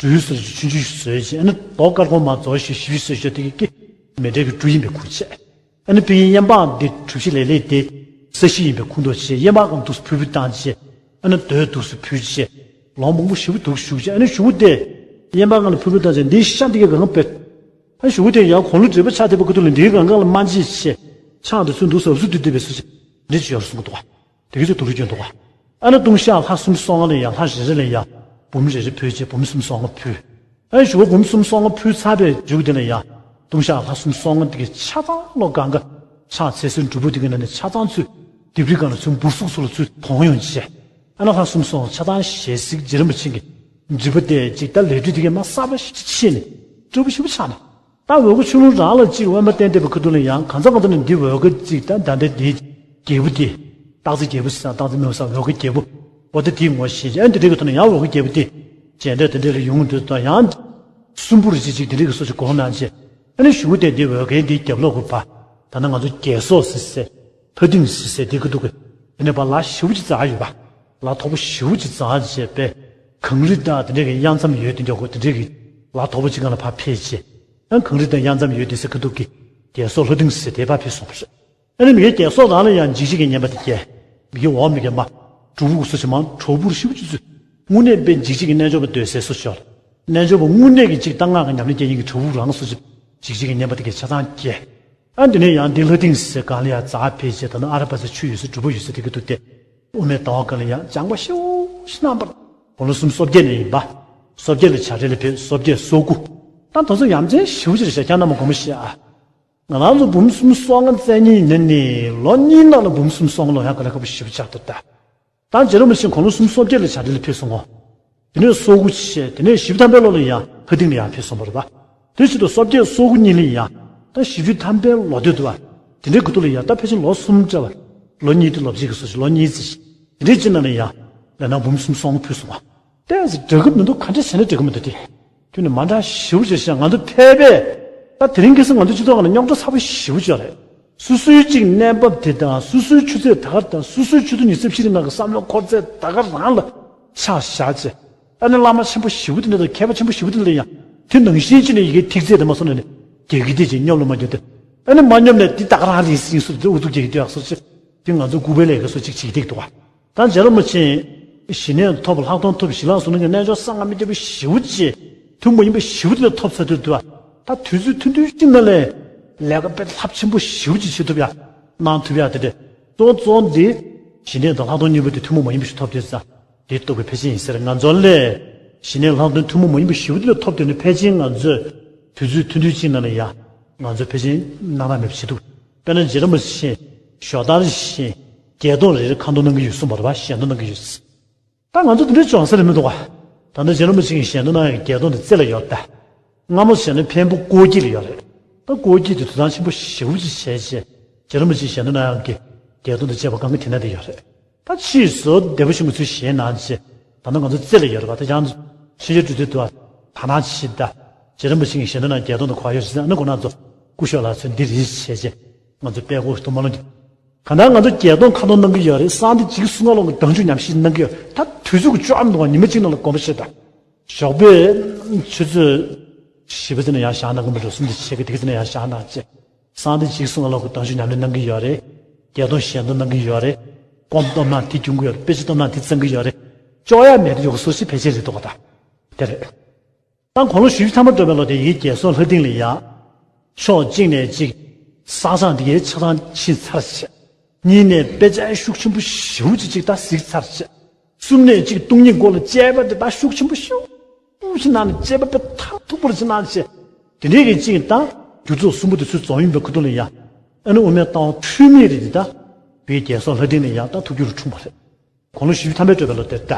སྦྲུལ་སོགས་ཀྱི་ཆུང་ཆུང་ཞིག་བཟོས་བྱས། ཨ་ནི་མདོག་དཀར་ཀོང་མར་རྫོགས་ཞིག་ཞིབ་ཞིབ་བཟོས་བྱས་དེ་གི་མཎྜལ་གྱི་སྦྲུལ་ཡིན་པའི་ཁུངས་བྱས། ཨ་ནི་ཕ་གིའི་གཡན་པ་འདི་གྲུ་བཞི་ལེབ་ལེབ་དེ་ས་གཞི་ཡིན་པའི་ཁུངས་གཏུགས་བྱས། གཡན་པ་གང་འདུག་སེ་ཕུར་བུ་བཏང་བྱས། ཨ་ནི་རྡོས་འདུག་སེ་ཕུལ་བྱས། ལོང་མང་པོ་ཞེ་པོ་འདུག་བཞུགས་བྱས། ཨ་ནི་གཞུག་གུ་དེ་གཡན་པ་གང་ལ་ཕུར་བུ་བཏང་བྱས་འདིའི་ཤ་འདི་གའི་གང་སྤེལ། ཨ་གཞུག་གུ་དེ་ཡང་གོང་ལུ་བགྲེས་པོ་ཕྱག་དེ་པོ་ཁུ་ཐུག་ལ་འདིའི་གང་གང་ལ་མ་འཇིགས་བྱས། ཕྱག་འདི་ཚུན་འདུག་སེ་ཟབ་ཟུབ་འདུག་བསྡད་པའི་སུ་ཆེ་འདི་ཅི་ཡོར་གསུང་གི་འདུག་བ། དེ་གི་ཚོ་དུག་རུ་གྱོན་འདུག་བ། ཨ་ནི་ལྟུང་བཤགས་ལྷ་གསུམ་གསང་སྔགས་ལ་ཡང་ལྷ་རེ་རེ་ལ་ཡང་འབུམ་རེ་རེ་ཕུལ་བྱས་འབུམ་གསུམ་གསང་སྔགས་ཕུལ། ཨ་ནི་གཞུག་གུ་འབུམ་གསུམ་གསང་སྔགས་ཕུལ་ཚར་བའི་མཇུག་དེ་ལ་ཡང་ལྟུང་བཤགས་ལྷ་གསུམ་གསང་སྔགས་དེ་གི་ཆ་ཚང་ལོ་གང་ག་ཕྱག་འཚལ་སའི་སྒྲུབ་ཕུག་དེ་གི་ནང་ནས་ཆ་ཚང་ཚུར་ལྡེབས་རིས་སྒང་ལ་ཚུར་འབུར་ཚུགས་ཚུར་ལ་ཚུར་ཐོན་ཡོང་བྱས། ཨ་ནི་ལྷ་གསུམ་གསང་སྔགས་ཆ་ཚང་ཞལ་གཟིགས་རྗེ་རིན་པོ་ཆེ་གི་མགྲིན་པ་དེ་ཅིག་ད་ལས་སྤྲུལ་དེ་གི་མ་གསར་པ་ཞིག་ཕྱིན་ནས་སྤྲོ་པོ་ཞེ་པོ་ཆགས་ནས། ད་འོལ་གོ་ཆུ་ལུང་རང་ལ་གཅིག་དབེན་པ་བསྟེན་བསྡད་པའི་ཁ་ཐུག་ལ་ཡང་གང་ཟག་གང་ཟག་ནི་འདི་འོལ་གོ་གཅིག་ད་ད་འདི་འདི་རྒྱལ་པོ་འདི། སྟག་རྩེ་རྒྱལ་པོ་ཟེར་ན་སྟག་རྩེ་མི་འོ་ས་འོལ་གོ་རྒྱལ་པོ། འོ་ད་དེའི་ངོ་ཤེས་ཨ་འདི་འདྲའི་གི་ཐོག་ནས་ཡང་འོལ་གོ་རྒྱལ་པོ་འདི། མཇལ་འདོད་དེ་འདྲའི་ལ་ཡོང་འདོད་དང་ཡང་། གསུམ་པོ་རེ་གཅིག་གཅིག་དེ་འདྲའི་གི་སོ་སོ་དགོངས་གནང་བྱས། ཨ་ནི་གཞུག་གུ་དེ་འདི་འོལ་གོའི་འདི་རྒྱབ་ལོགས་གི་བ། ད་ནི་ང་ཚོ་རྒྱལ་སོག་ཟེར་སའི། ལྷ་ལྡིང་ཟེར་སའི་དེ་གི་འདུག་གི། དེ་ནས་བ་ལ་ཞེ་པོ་ཅིག་འཛེགས་ཡོད་པ། ལ་མཐོ་པོ་ཞེ་པོ་ཅིག་འཛེགས་བྱས་པས། གངས་རི་དང་དེ་འདྲའི་གི་གཡའ་མཚམས་ཡོད་དེ་འདྲ་གོ་དེ་འདྲའི་གི། ལ་མཐོ་པོ་ཅིག་སྒང་ལ་ཕར་ཕེབས་བྱས། ཨ་གངས་རི་དང་གཡའ་མཚམས་ཡོད་དེ་སའི་ཁ་ཐུག་གི། རྒྱལ་སོག་ལྷ་ལྡིང་ཟེར་དེ་ཕར་ཕེབས་སོང་བ་རེད། ཨ་ནི་མི་གའི་རྒྱལ་སོག་རང་ལ་ཡང་འཇིགས་བྱེད་ཀྱི་བསྙེན་པ་དེ་རྒྱས། མི་གའི་འོག་མི་གའི་མ། སྒྲུབ་ཕུག་སོགས་ཀྱི་མང་གྲོགས་པོ་ཞེ་པོ་ཅིག་ཚུད། དངོས་གནས་དཔེ་འཇིགས་བྱེད་ཀྱི་རྣལ་འབྱོར་པ་སྡོད་སའི་སོ་ཞོར། རྣལ་འབྱོར་པ་དངོས་གནས་ཀྱི་ཅིག་གཏང་སྔགས་ཀྱི་ཉམས་ལེན་སྐྱེ་མཁན་གྱི་གྲོགས་པོ་རང་སོ་ཅིག་འཇིགས་བྱེད་ཀྱི་བསྙེན་པ་དེ་གའི་ཆ་ཚང་སྐྱེས། ཨ་འདི་ནས་ཡང་འདི་ལྷ་སྡིངས་ཟེར་གང་ལ་ཡང་ཛ་ཕེ་བྱས་ད་ནི་ཨ་ར་པ་ཚ་ཆུ་ཡོད་ས་སྒྲུབ་པ་ཡོད་ས་དེ་ག་འདུག་སྟེ། དབུ་མའི་ལྟ་བ་སྒང་ལ་ཡང་སྦྱངས་པ་ཞེ་པོ་ཞིག་གནང་བར། དགུང་ལོ་སུམ་ཅུ་སོ་བརྒྱད་ནས་ཡིན་པ། སོ་བརྒྱད་ལ་བྱ་བྲལ་ལ་ཕེབས་སོ་བརྒྱད་སོ་དགུ། ད་དེ་ཚོ་ཡ་མཚན་ཞེ་པོ་ཅིག་རེད་ཤག་ཁྱེད་རྣམ་པ་དགོངས་པ་བཞེས་ཨ། ང་རང་ཚོ་འབུམ་སུམ་ཅུ་སོ་ལྔ་བཙལ་མཁན་ཡིན་ན་ནི་ལོ་གཉིས་ནང་ལ་འབུམ་སུམ་ཅུ་སོ་ལྔ་ལོ་ཡང་དཀའ་ལས་ཁག་པོ་ཞེ་པོ་ཆགས་འདུག་ད། ད་རྗེ་རིན་པོ་ཆེ་དགུང་ལོ་སུམ་ཅུ་སོ་བརྒྱད་ལ་བྱ་བྲལ་ལ་ཕེབས་སོང་ངོ་། དེ་ནས་སོ་དགུ་བྱས། དེ་ནས་བཞི་བཅུ་ཐམ་པའི་ལོ་ལ་ཡང་ལྷ་སྡིངས་ལ་ཡང་ཕེབས་སོང་བ་རེད་པ། དེ་བཞིན་དུ་སོ་བརྒྱད་སོ་དགུ་གཉིས་ལ་ཡང་ད་བཞི་བཅུ་ཐམ་པའི་ལོ་དུས་དུ་བ། དེ་འདྲའི་གུ་དུ་ལ་ཡང་ད་ཕལ་ཆེར་ལོ་གསུམ་འདྲ་བ། ལོ་གཉིས་དེ་ལོ་གཅིག་གི་སོ་ཞིག་ལོ་གཉིས་ཙམ་ཞིག་དེ་འདྲའི་ཅིག་ནང་ལ་ཡང་ལས་སྣང་འབུམ་སུམ་ཅུ་སོ་ལྔ་ཕུལ་སོང་བ། ཏོག་ཙམ་འདྲ་གི་མི་འདུག་ག་འདྲ་བྱས་ན་འདྲ་གི་མི་འདུག་སྟེ། ཁྱོད་ནི་མ་འདྲ་ཞེ་པོ་ཅིག་བཤད། ང་ཚོ་ཕལ་པས། ད་དེ་རིང་ཁ་སང་ང་ཚོ་སྤྱི་ཚོགས་ནང་ལ་རྙོག་དྲ་ཚ་པོ་ཞེ་པོ་ཅིག་རེད། སོ་སོའི་གཅིག་གནས་བབ་དེ་དང་སོ་སོའི་ཆུ་ཚོད་ད་ག་དང་སོ་སོའི་ཆུ་ཚོད་ཉི་ཤུ་རྩ་བཞི་རིང་ནང་གི་བསམ་བློ་འཁོར་ཚད་ད་ག་རང་ལ་ཆགས་བཞག་བྱས། ཨ་ནི་བླ་མ་ཆེན་པོ་ཞེ་པོ་དེ་འདྲ་དང་མཁས་པ་ཆེན་པོ་ཞེ་པོ་དེ་འདྲ་ལ་ཡང་དེ་ནང་བཞིན་ཅིག་ནས་ཡི་གེ་ཐིག་ཚད་དེ་མ་སོང་ནས་ནི་རྒྱ་གི་དེ་ཅིག་སྙོབ་ལ་མ་འགྱོ་དེ། ཨ་ནི་མ་སྙོབ་ནས་དེ་ད་ག་རང་རེད་ཟིན་སུ་དེ་འུ་ཐུག་རྒྱ་གི་དེ་ཡག་སོ་ཅིག་དེ་ང་ཚོ་ལྐུགས་པའི་ལས་ཀ་སོ་ཅིག་བྱེད་ཀྱི་འདུག་བ། ད་རྗེ་རིན་པོ་ཆེ། ཞི་གནས་ཐོབ་ལྷག་མཐོང་ཐོབ་ཞི་ལྷག་བཟུང་ནས་རྣལ་འབྱོར་གསང་སྔགས་མི་སྐྱོ་པོ་ཞེ་པོ་ཅིག་ཐུན་མོང་མ་ཡིན་པ་ཞེ་པོ་ཅིག་ལ་ཐོབ་ཚར་དུས་དུ་བ། ད་དུས་ཚོད་ཐུང་ཐུང་ཅིག་ནང་ལས་ལས་ཀ་དཔེ་རླབས་ཆེན་པོ་ཞེ་པོ་ཅིག་བྱེད་ཐུབ་ཡ། གནང་ཐུབ་ཡ་དེ་འདྲ། གཙོ་བོ་གཙོ་བོ་འདི། ཞི་གནས་དང་ལྷག་མཐོང་གཉིས་པོ་དེ་ཐུན་མོང་མ་ཡིན་པ་ཞིག་ཐོབ་དུས་ཙང་། དེ་རྟོགས་པའི་ཕལ་ཆེར་ཡིན་ཟེར། ང་ཚོ་ལས། ཞི་གནས་ལྷག་མཐོང་ཐུན་མོང་མ་ཡིན་པ་ཞེ་པོ་ཅིག་ལ་ཐོབ་དུས་ནི་ཕལ་ཆེར་ང་ཚོས། དུས་ཚོད་ཐུང་ཐུང་ཅིག་ནང་ལ་ཡ། ང་ཚོས་ཕལ་ཆེར་སྣང་དག་མེད་པ་བྱེད་ཐུབ། དཔེར་ན་རྗེ་རིན་པོ་ཆེ། ཞོ་ལྟར་བཞིན། བརྒྱད་སྟོང་རེ་རེ་ཁ་འདོན་གནང་གི་ཡོད་གསུངས་པ་རེད་པ། ཞལ་འདོན་གནང་གི་ཡོད། ད་ང་ཚོ་དེ་འདྲའི་སྦྱོང་ས་རེད་མི་འདུག་ག་ད་ལྟ་རྗེ་རིན་པོ་ཆེ་གིས་ཞལ་འདོན་གནང་ཡག་གི་བརྒྱད་སྟོང་དེ་རྩེ་ལ་ཡོད་ད། སྔ་མོ་བྱས་ན་འཕན་པོ་ཀོ་ཀི་ལ་ཡོད་རེད། ད་ཀོ་ཀི་དེ་དུས་ཐང་ཆེན་པོ་ཞེ་པོ་ཅིག་བྱས་རྗེས་རྗེ་རིན་པོ་ཆེ་ཞལ་འདོན་གནང་ཡག་གི་བརྒྱད་སྟོང་དེ་བཅས་པ་གང་གི་དེ་ན་དེ་ཡོད་རེད། ད་ཕྱིས་སུ་སྡེ་པ་ཆེན་པོ་ཚོས་བཞེངས་གནང་རྗེས་ད་ལྟ་ང་ཚོ་རྩེ་ལ་ཡོད་རེད་པ། ད་ཡང་ཆོས་རྒྱལ་སྤྲུལ་སྡེ་དུ་བ་ད་ནང་ཕྱིན་ད། རྗེ་རིན་པོ་ཆེ་གིས་ཞལ་འདོན་གནང་བརྒྱད་སྟོང་དེ་ག་པར་ཡོད་ཟེར་ན་ཨ་ནི་ཁོང་རྣམ་ཚོ་སྐུ་ཞབས་ལགས་ཚོས་འདི་རེད་བྱས་རྗེས་ང་ཚོ་དཔལ་སྒོར་དུ་མ་ལོན་གྱི། གང་ལྟར་ང་ཚོ་བརྒྱད་སྟོང་ཁ་འདོན་གནང་གི་ཡོད་རེད། གསང་བདེ་འཇིགས་སུ་མངའ་ལོངས་ཀྱི་བདག་འཇུག་ཉམས་བཞེས་གནང་གི་ཡོད། ད་དུས་ཚོད་ཀྱི་བཅོ་ཨ་མི་འདུག་བ། ཉི་མ་གཅིག་ནང་ལ་དགོངས་པ་བཞེས་དང་། ཞོགས་པའི་ཆུ་ཚོད་བཞི་པ་ཙམ་ནས་ཡར་བཞེངས་གནང་གི་མི་འགྲོ། གསུམ་དང་ཕྱེད་ཀ་དེ་ག་ཙམ་ནས་ཡར་བཞེངས་གནང་བྱས། གསང་བདེ་འཇིགས་སུ་མངའ་ལོངས་ཀྱི་བདག་འཇུག་ཉམས་ལེན་གནང་གི་ཡོད་རེད། བརྒྱད་སྟོང་ཞལ་འདོན་གནང་གི་ཡོད་རེད། སྐོམ་སྟོབས་ནང་དེ་སྐྱོང་གི་ཡོད་རེད། དཔེ་ཆ་སྟོབས་ནང་དེ་བཙོང་གི་ཡོད་རེད། བཅོ་ཡ་མེད་དུ་ཡོད་སོ་ཞིག་ཕལ་ཆེར་རེད་འདུག་ག་ད། དེ་རེད། ད་དགུང་ལོ་བཞི་བཅུ་ཐམ་པ་འགྲོ་བའི་ལོ་དེ་ཡི་གེ་རྒྱལ་སོགས་ལྷ་སྡིངས་ལ་ཡ། ཕྱོགས་གཅིག་ནས་གཅིག་ས་སྦྱངས་འདི་གའི་ཆ་ཚང་ཕྱིན་ཚར་བྱས། གཉིས་ནས་དཔེ་ཆ་ཤུགས་ཆེན་པོ་ཞེ་པོ་ཅིག་ཅིག་ད་གཟིགས་ཚར་བྱས། གསུམ་ནས་གཅིག་སྟོང་ཉིད་སྐོར་ལ་དཔྱད་པ་དེ་ད་ཤུགས་ཆེན་པོ་ཞེ་པོ་ཞིག་གནང་ནས་དཔྱད་པ་དཔེ་མཐར་ཐུག་པོ་ཅིག་གནང་བྱས། དེ་འདྲའི་གི་གཅིག་ད་རྒྱུ་ཚོགས་གསུམ་པོ་དེ་ཚོ་འཛོམས་ཡིན་པའི་ཁ་ཐུག་ལ་ཡ། ཨ་ནི་དབུ་མའི་ལྟ་བ་འཁྲུལ་མེད་རེད་དེ་ད། བོད་རྒྱལ་སོགས་ལྷ་སྡིངས་ལ་ཡ་ད་ཐུགས་རྒྱུད་ལ་འཁྲུངས་པ་རེད། དགུང་ལོ་བཞི་བཅུ་ཐམ་པའི་འགྲོ་བའི་ལོ་དེར་ད།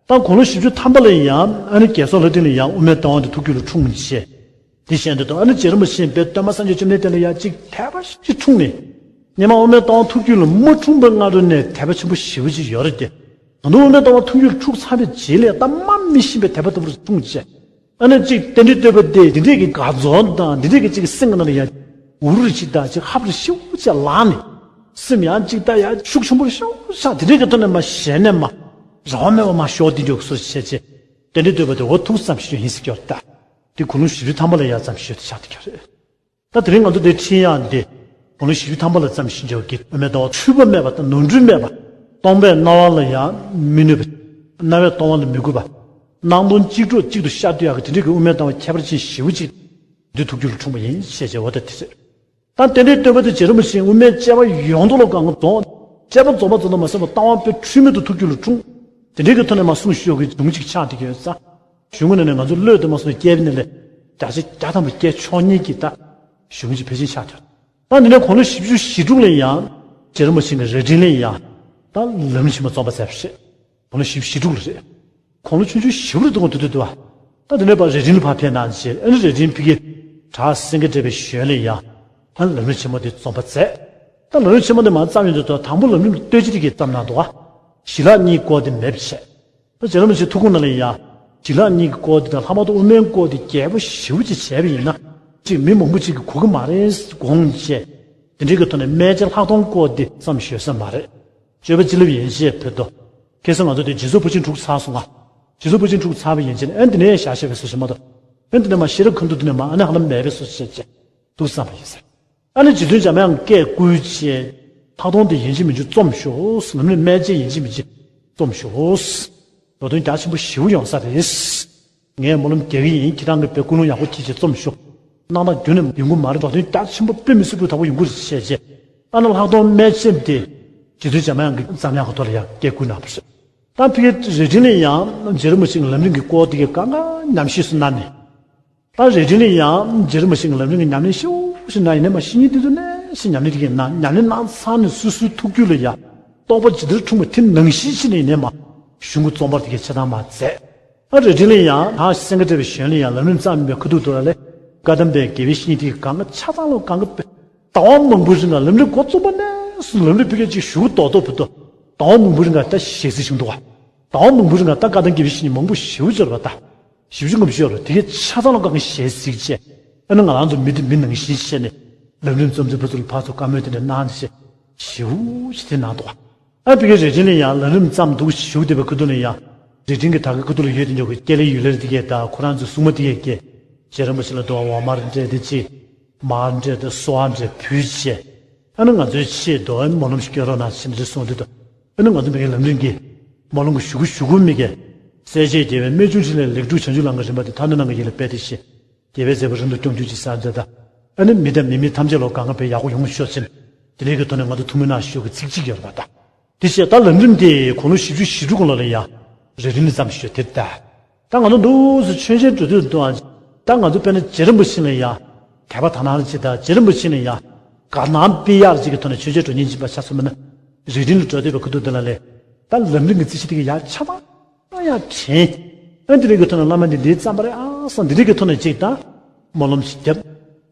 ད་དགུང་ལོ་བཞི་བཅུ་ཐམ་པ་ལ་ཡང་ཨ་ནི་རྒྱལ་སོགས་ལྷ་སྡིངས་ལ་ཡང་དབུ་མའི་ལྟ་བ་འདི་ཐུགས་རྒྱུད་ལ་འཁྲུངས་བྱས། དེ་བཞིན་དུ་ཨ་ནི་རྗེ་རིན་པོ་ཆེ་དཔལ་སྟོན་པ་སངས་རྒྱས་བཅོམ་ལྡན་འདས་ལ་ཡང་གཅིག་དད་པ་ཞིག་འཁྲུངས་ནས། སྔོན་མ་དབུ་མའི་ལྟ་བ་ཐུགས་རྒྱུད་ལ་མ་འཁྲུངས་པའི་སྔ་དྲོ་ནས་དད་པ་ཆེན་པོ་ཞེ་པོ་ཅིག་ཡོད་རེད་དེ། ད་དུང་དབུ་མའི་ལྟ་བ་ཐུགས་རྒྱུད་ལ་འཁྲུངས་ཚར་བའི་རྗེས་ལ་ད་མ་མི་ཤེས་པའི་དད་པ་ལྟ་བུ་འཁྲུངས་བྱས། ཨ་ནི་གཅིག་རྟེན་འབྲེལ་བསྟོད་པ་དེ་འདི་འདྲས་ཀྱི་དགའ་ཚོར་དང་འདི་འདྲས་ཀྱི་གཅིག་སེམས་ཀྱི་ནང་ལ་ཡང་འུར་རེ་ཅིག་དང་ཅིག་ཧབ་རེ་ཤུགས་ཅིག་ལངས་ནས། སེམས་ཡང་གཅིག་ད་ཡང་ཤུགས་ཆེན་པོ་རེ་ཤུགས་ཆག་འདི་འདྲས་ཀྱི་ཐོག་ནས་མ་ཞེད་ནས་མ། རང་དབང་མེད་པ་མ་ཤོར་འདི་འཇོག་སོ་བྱས་བྱས། རྟེན་འབྲེལ་བསྟོད་པ་དེ་འོ་ཐུགས་བསམ་ཞུ་ཡིན་ཟེར་གྱི་ཡོད་ད། དེ་དགུང་ལོ་བཞི་བཅུ་ཐམ་པ་ལ་ཡང་བསམ་ཞུ་དེ་ཆགས་བསྡད་ཀྱི་རེད། ད་དེ་རིང་ང་ཚོ་འདིར་ཁྲིད་ཡག་འདི། དགུང་ལོ་བཞི་བཅུ་ཐམ་པ་ལ་བརྩམས་ཤིང་འཇོག་གི་དབུ་མའི་ལྟ་བ་འཁྲུལ་པ་མེད་པ་དང་ནོར་འཁྲུལ་མེད་པ། སྟོང་པས་སྣང་བ་ལ་ཡང་མི་གནོད་པ། རྣ་བས་སྟོང་བ་ལ་མི་གུས་པ། སྣང་སྟོང་གཅིག་གྲོགས་གཅིག་ཏུ་ཤར་སྡོད་ཡག་གི་དེ་འདྲའི་གི་དབུ་མའི་ལྟ་བ་ཁྱད་པར་ཅན་ཞེ་པོ་ཅིག་འདི་ཐུགས་རྒྱུད་ལ་འཁྲུངས་པ་ཡིན་ཞེས་བྱ་བ་ད་དེ་རེད། ད་རྟེན་འབྲེལ་བསྟོད་པ་དེ་རྗེ་རིན་པོ་ཆེས་དབུ་མའི་དཔྱད་པ་ཡོངས་རྫོགས་ལ་གང་ག་རྫོགས། དཔྱད་པ་རྫོགས་པ་རྫོགས་ན་མ་ཟད་པ་ལྟ་བ་དཔེ་འཁྲུལ་མེད་དུ་ཐུགས་རྒྱུད་ལ་འཁྲུངས། དེ་འདྲའི་གི་ཐོག་ནས་མ་གསུང་ཞུ་གི་གཞུང་ཅིག་ཆགས་བསྡད་ཀྱི་ཡོད་ཙང་། གཞུང་ནང་ནས་ང་ཚོ་བློས་གཏོང་མ་སོང་བའི་སྐྱེས་པའི་ནང་ལས་བརྒྱ་ཆ་བརྒྱ་ཐམ་པ་སྐྱེས་ཆོག་མཁན་གྱི་ད་གཞུང་ཅིག་ཕལ་ཆེར་ཆགས་ཐུབ། ད་འདི་ནས་དགུང་ལོ་བཞི་བཅུ་ཞེ་དྲུག་ལ་ཡང་རྗེ་རིན་པོ་ཆེ་གི་རྭ་སྒྲེང་ལ་ཡང་ད་ལམ་རིམ་ཆེན་མོ་རྩོམ་པ་མཛད་པ་རེད། དགུང་ལོ་བཞི་བཅུ་ཞེ་དྲུག་ལ་རེད། དགུང་ལོ་ཆུང་ཆུང་ཞེ་པོ་རེད་འདུག་ག་དུས་དུས་དུ་བ། ད་འདི་ནས་ཕར་རྭ་སྒྲེང་ལ་ཕར་ཕེབས་གནང་རྗེས་ཨ་ནི་རྭ་སྒྲེང་ཕ་གི་བྲག་སེང་གེ་བགྲད་པའི་གཞོན་ལ་ཡང་ད་ལམ་རིམ་ཆེན་མོ་དེ་རྩོམ་པ་མཛད། ད་ལམ་རིམ་ཆེན་མོ་དེ་མར་བརྩམས་ཡོང་དུས་དུ་དང་པོ་ལམ་རིམ་བསྟོད་ཅིག་དེ་གས་བརྩམས་གནང་འདུག་ག་ཞི་ལྷག་གཉིས་སྐོར་དེ་མེད་པ་བྱས། ད་རྗེ་རིན་པོ་ཆེ་ཐུགས་དགོངས་ནང་ལ་ཡང་། ཞི་ལྷག་གཉིས་ཀྱི་སྐོར་འདི་དང་ལྷག་མ་དང་དབུ་མའི་སྐོར་འདི་རྒྱས་པོ་ཞེ་པོ་ཅིག་བྱས་པ་ཡིན་ན། ཅིག་མི་མང་པོ་ཅིག་གིས་གོ་གི་མ་རེད་དགོངས་བྱས། དེ་འདྲའི་གི་ཐོག་ནས་སྨད་ཆེན་ལྷག་མཐོང་སྐོར་འདི་བརྩམས་ཞོལ་ས་མ་རེད། སྤྱོད་པ་སྤྱི་ལེབ་ཡན་ཆད་བོད་དུ། ཁ་སང་ང་ཚོ་དེ་རྗེ་བཙུན་ཕར་ཕྱིན་དྲུག་ཚར་སོང་ང་། རྗེ་བཙུན་ཕར་ཕྱིན་དྲུག་ཚར་བ་ཡན་ཆད་ནས་ཨ་འདི་ནས་བཞག་བཞག་པའི་བཟོ་ཞིག་མ་གཏོགས། ཨ་འདི་ནས་མ་ཤེས་རབ་མཁའ་འགྲོ་འདི་ནས་མ་ཨ་ནི་ཧ་ལམ་མེད་པའི་བཟོ་ཞིག་བྱས། འདུག་བསམ་པ་ཡིན་ཟེར། ཨ་ནི་རྗེ་བཙུན་འཇམ་དབྱངས་སྐད་བསྐུལ་བྱས། ལྷག་མཐོང་འདི་ཡིན་གཅིག་མིན་གཅིག་རྩོམ་ཤོག་ལམ་རིམ་སྨད་ཆེན་ཡིན་གཅིག་མིན་གཅིག་རྩོམ་ཤོག་འགྲོ་དོན་རྒྱ་ཆེན་པོ་ཞེ་པོ་ཡོང་ས་རེད། ངས་སྨོན་ལམ་རྒྱག་གི་ཡིན། ཁྱེད་རང་གིས་དཔེ་ཀུན་སློང་ཡག་པོ་བྱེད་ཅིག་རྩོམ་ཤོག་གནང་སྟངས་རྒྱུན་ནས་ཡོང་གི་མ་རེད། འགྲོ་དོན་རྒྱ་ཆེན་པོ་དཔེ་མི་སྲིད་པའི་དག་པོ་ཡོང་གི་རེད་བཤད་རྗེས། ཨ་ནི་ལྷག་མཐོང་སྨན་ཆེན་དེ་རྗེ་བཙུན་འཇམ་དབྱངས་ཀྱིས་འཛམ་གླིང་གི་ཐོག་ལ་ཡང་སྐད་བསྐུར་གནང་བ་རེད། ད་ཕ་གིའི་རྭ་སྒྲེང་ལ་ཡང་རྗེ་རིན་པོ་ཆེ་གི་ལམ་རིམ་གྱི་སྐོར་དེ་གའི་གང་ག་ཉམས་ཞིབ་སུ་གནང་ནས། ད་རྭ་སྒྲེང་ལ་ཡང་རྗེ་རིན་པོ་ཆེ་གི་ལམ་རིམ་གྱི་ཉམས་ལེན་ཞེ་པོ་ཞིག་གནང་ཡིན་ནའི་མ་བཤེས་གཉེན་དེ་ཚོ་ནས་ཞིག་ཉམས་ལེན་དེ་གའི་གནང་། ཉམས་ལེན་གནང་ཚར་ནས་སོ་སོའི་ཐུགས་རྒྱུད་ལ་ཡང་རྟོགས་པ་ཇི་ལྟར་འཁྲུངས་པ་དེ་ནང་བཞིན་ཞིག་ནས་ཡིན་ནའི་མ་གཞུང་གི་རྩོམ་པར་དེ་གའི་ཆ་ཚང་མ་མཛད། ཨ་རྭ་སྒྲེང་ལ་ཡང་ད་སེང་གེ་བཀྲ་བའི་གཞོན་ལ་ཡང་ལམ་རིམ་བརྩམས་པའི་ཁ་ཐུག་ཏུ་ལ་ལས་བཀའ་གདམས་པའི་དགེ་བའི་བཤེས་གཉེན་དེ་གའི་གང་ག་ཆ་ཚང་ལ་གང་ག་ཟླ་བ་མང་པོའི་རིང་ལ་ལམ་རིམ་འགོ་བཙུགས་པ་ནས་བཟུང་ལམ་རིམ་ཕ་གིའི་ཅིག་ཞུ་རྡོག་རྡོག་བུ་དོ། ཟླ་བ་མང་པོའི་རིང་ལ་ད་ཞལ་གཟིགས་བྱུང་འདུག་ག་ཟླ་བ་མང་པོའི་རིང་ལ་ད་བཀའ་གདམས་དགེ་བའི་བཤེས་གཉེན་མང་པོ་ཞེ་པོ་ཅིག་ཡོད་རེད་པ། ད་བཞི་བཅུ་ལྔ་བཅུ་ཡོད་རེད། དེ་གའི་ཆ་ཚང་ལ་གང་ག་ཞལ་གཟིགས་བྱས། ཨ་ནི་ང་རང་ཚོ་མི་དེ་མི་ནང་བཞིན་བྱས་ནས་ལམ་རིམ་རྩོམ་རྩོམ་པ་ཚོ་ལ་ཕར་ཚུར་བཀའ་མོལ་དེ་འདྲ་གནང་བྱས་ཞེ་པོ་ཅིག་དེ་གནང་འདུག་ག་ཨ་ཕ་གིའི་རྭ་སྒྲེང་ལ་ཡང་ལམ་རིམ་བརྩམས་འདུག་ཞུ་བསྡད་པའི་ཁ་ཐུག་ལ་ཡང་རྭ་སྒྲེང་གི་ད་གའི་ཁ་ཐུག་ལ་ཡོད་དེ་འཇོག་གི་སྐྱེ་ལེ་ཡུལ་ལེ་དེ་གའི་ད་ཁོ་རང་ཚོའི་སྲུང་མ་དེ་གའི་གི་རྗེ་རིན་པོ་ཆེ་ལ་དུ་བ་འོ་མར་འདྲེས་དེ་ཅི། མར་འདྲེས་དེ་སོལ་བ་འདྲེས་ཕུལ་བྱས། ཨ་ནི་ང་ཚོའི་ཆེད་དུ་སྨོན་ལམ་ཞིག་སྐྱོན་རོགས་གནང་ཞེས་འདྲི་གསུངས་དུས་དུ། ཨ་ནི་ང་ཚོ་མི་གའི་ལམ་རིམ་གྱི་སྨོན་ལམ་གྱི་ཞུ་སྒོ་ཞུ་སྒོ་མི་གའི་སྲས་བཅས་རྒྱལ་བའི་རྨད་བྱུང་ཕྲིན་ལས་ལེགས་གྲུབ་བྱང་ཆུབ་ལམ་གྱི་རིམ་པ་དེ་མཐའ་འདུལ་ནང་གི་ཡིན་ལ་དཔེ་དེ་བཞིན། རྒྱལ་བའི་མཛད་པ་རིང་དུ་སྐྱོང་གྱུར་ཅིག་གསལ་མཛད་དང་། ཨ་ནི་མི་དང་མི་མེད་ཐམས་ཅད་ལ་གང་ག་བས་ཡག་པོ་ཡོང་ཤོག་ཅིང་། དེ་ལས་ཀྱི་ཐོག་ནས་ང་ཚོ་ཐུགས་སྨོན་གནང་ཞུ་གི་ཚིག་གཅིག་ཡོད་པ་དང་། དེ་བཞིན་ད་ལམ་རིམ་དེ་དགུང་ལོ་བཞི་བཅུ་ཞེ་དྲུག་ལོ་ལ་ཡང་རྭ་སྒྲེང་ལ་བརྩམས་ཞུ་དེ་ལྟ། ད་ང་ཚོ་འདུག་སེ་མཆོད་མཇལ་འགྲོ་དུས་འདུག་ཨ། ད་ང་ཚོ་དཔེར་ན་རྗེ་རིན་པོ་ཆེ་ལ་ཡང་དད་པ་དག་སྣང་ཅིག་དང་། རྗེ་རིན་པོ་ཆེ་ལ་ཡང་དགའ་སྣང་སྤེལ་ཡག་ཅིག་གི་ཐོག་ནས་མཆོད་མཇལ་འགྲོ་མཁན་ཅིག་ཕར་ཆ་མཚོན་པ་ན། རྭ་སྒྲེང་ལ་འགྲོ་བསྡད་པའི་ཁ་ཐུག་དེ་ལ་ལས། ད་ལམ་རིམ་གྱི་རྩིས་གཞི་དེ་གའི་ཡང་ཆ་ཚང་ཡང་དྲན། ཨ་འདི་རིགས་ཀྱི་ཐོག་ནས་བླ་མ་འདི་འདི་བརྩམས་པ་རེད་ཨ་བསམ། འདི་རིགས་ཀྱི་ཐོག་ནས་ཅིག་ད་སྨོན་ལམ་ཞིག་བརྒྱབ།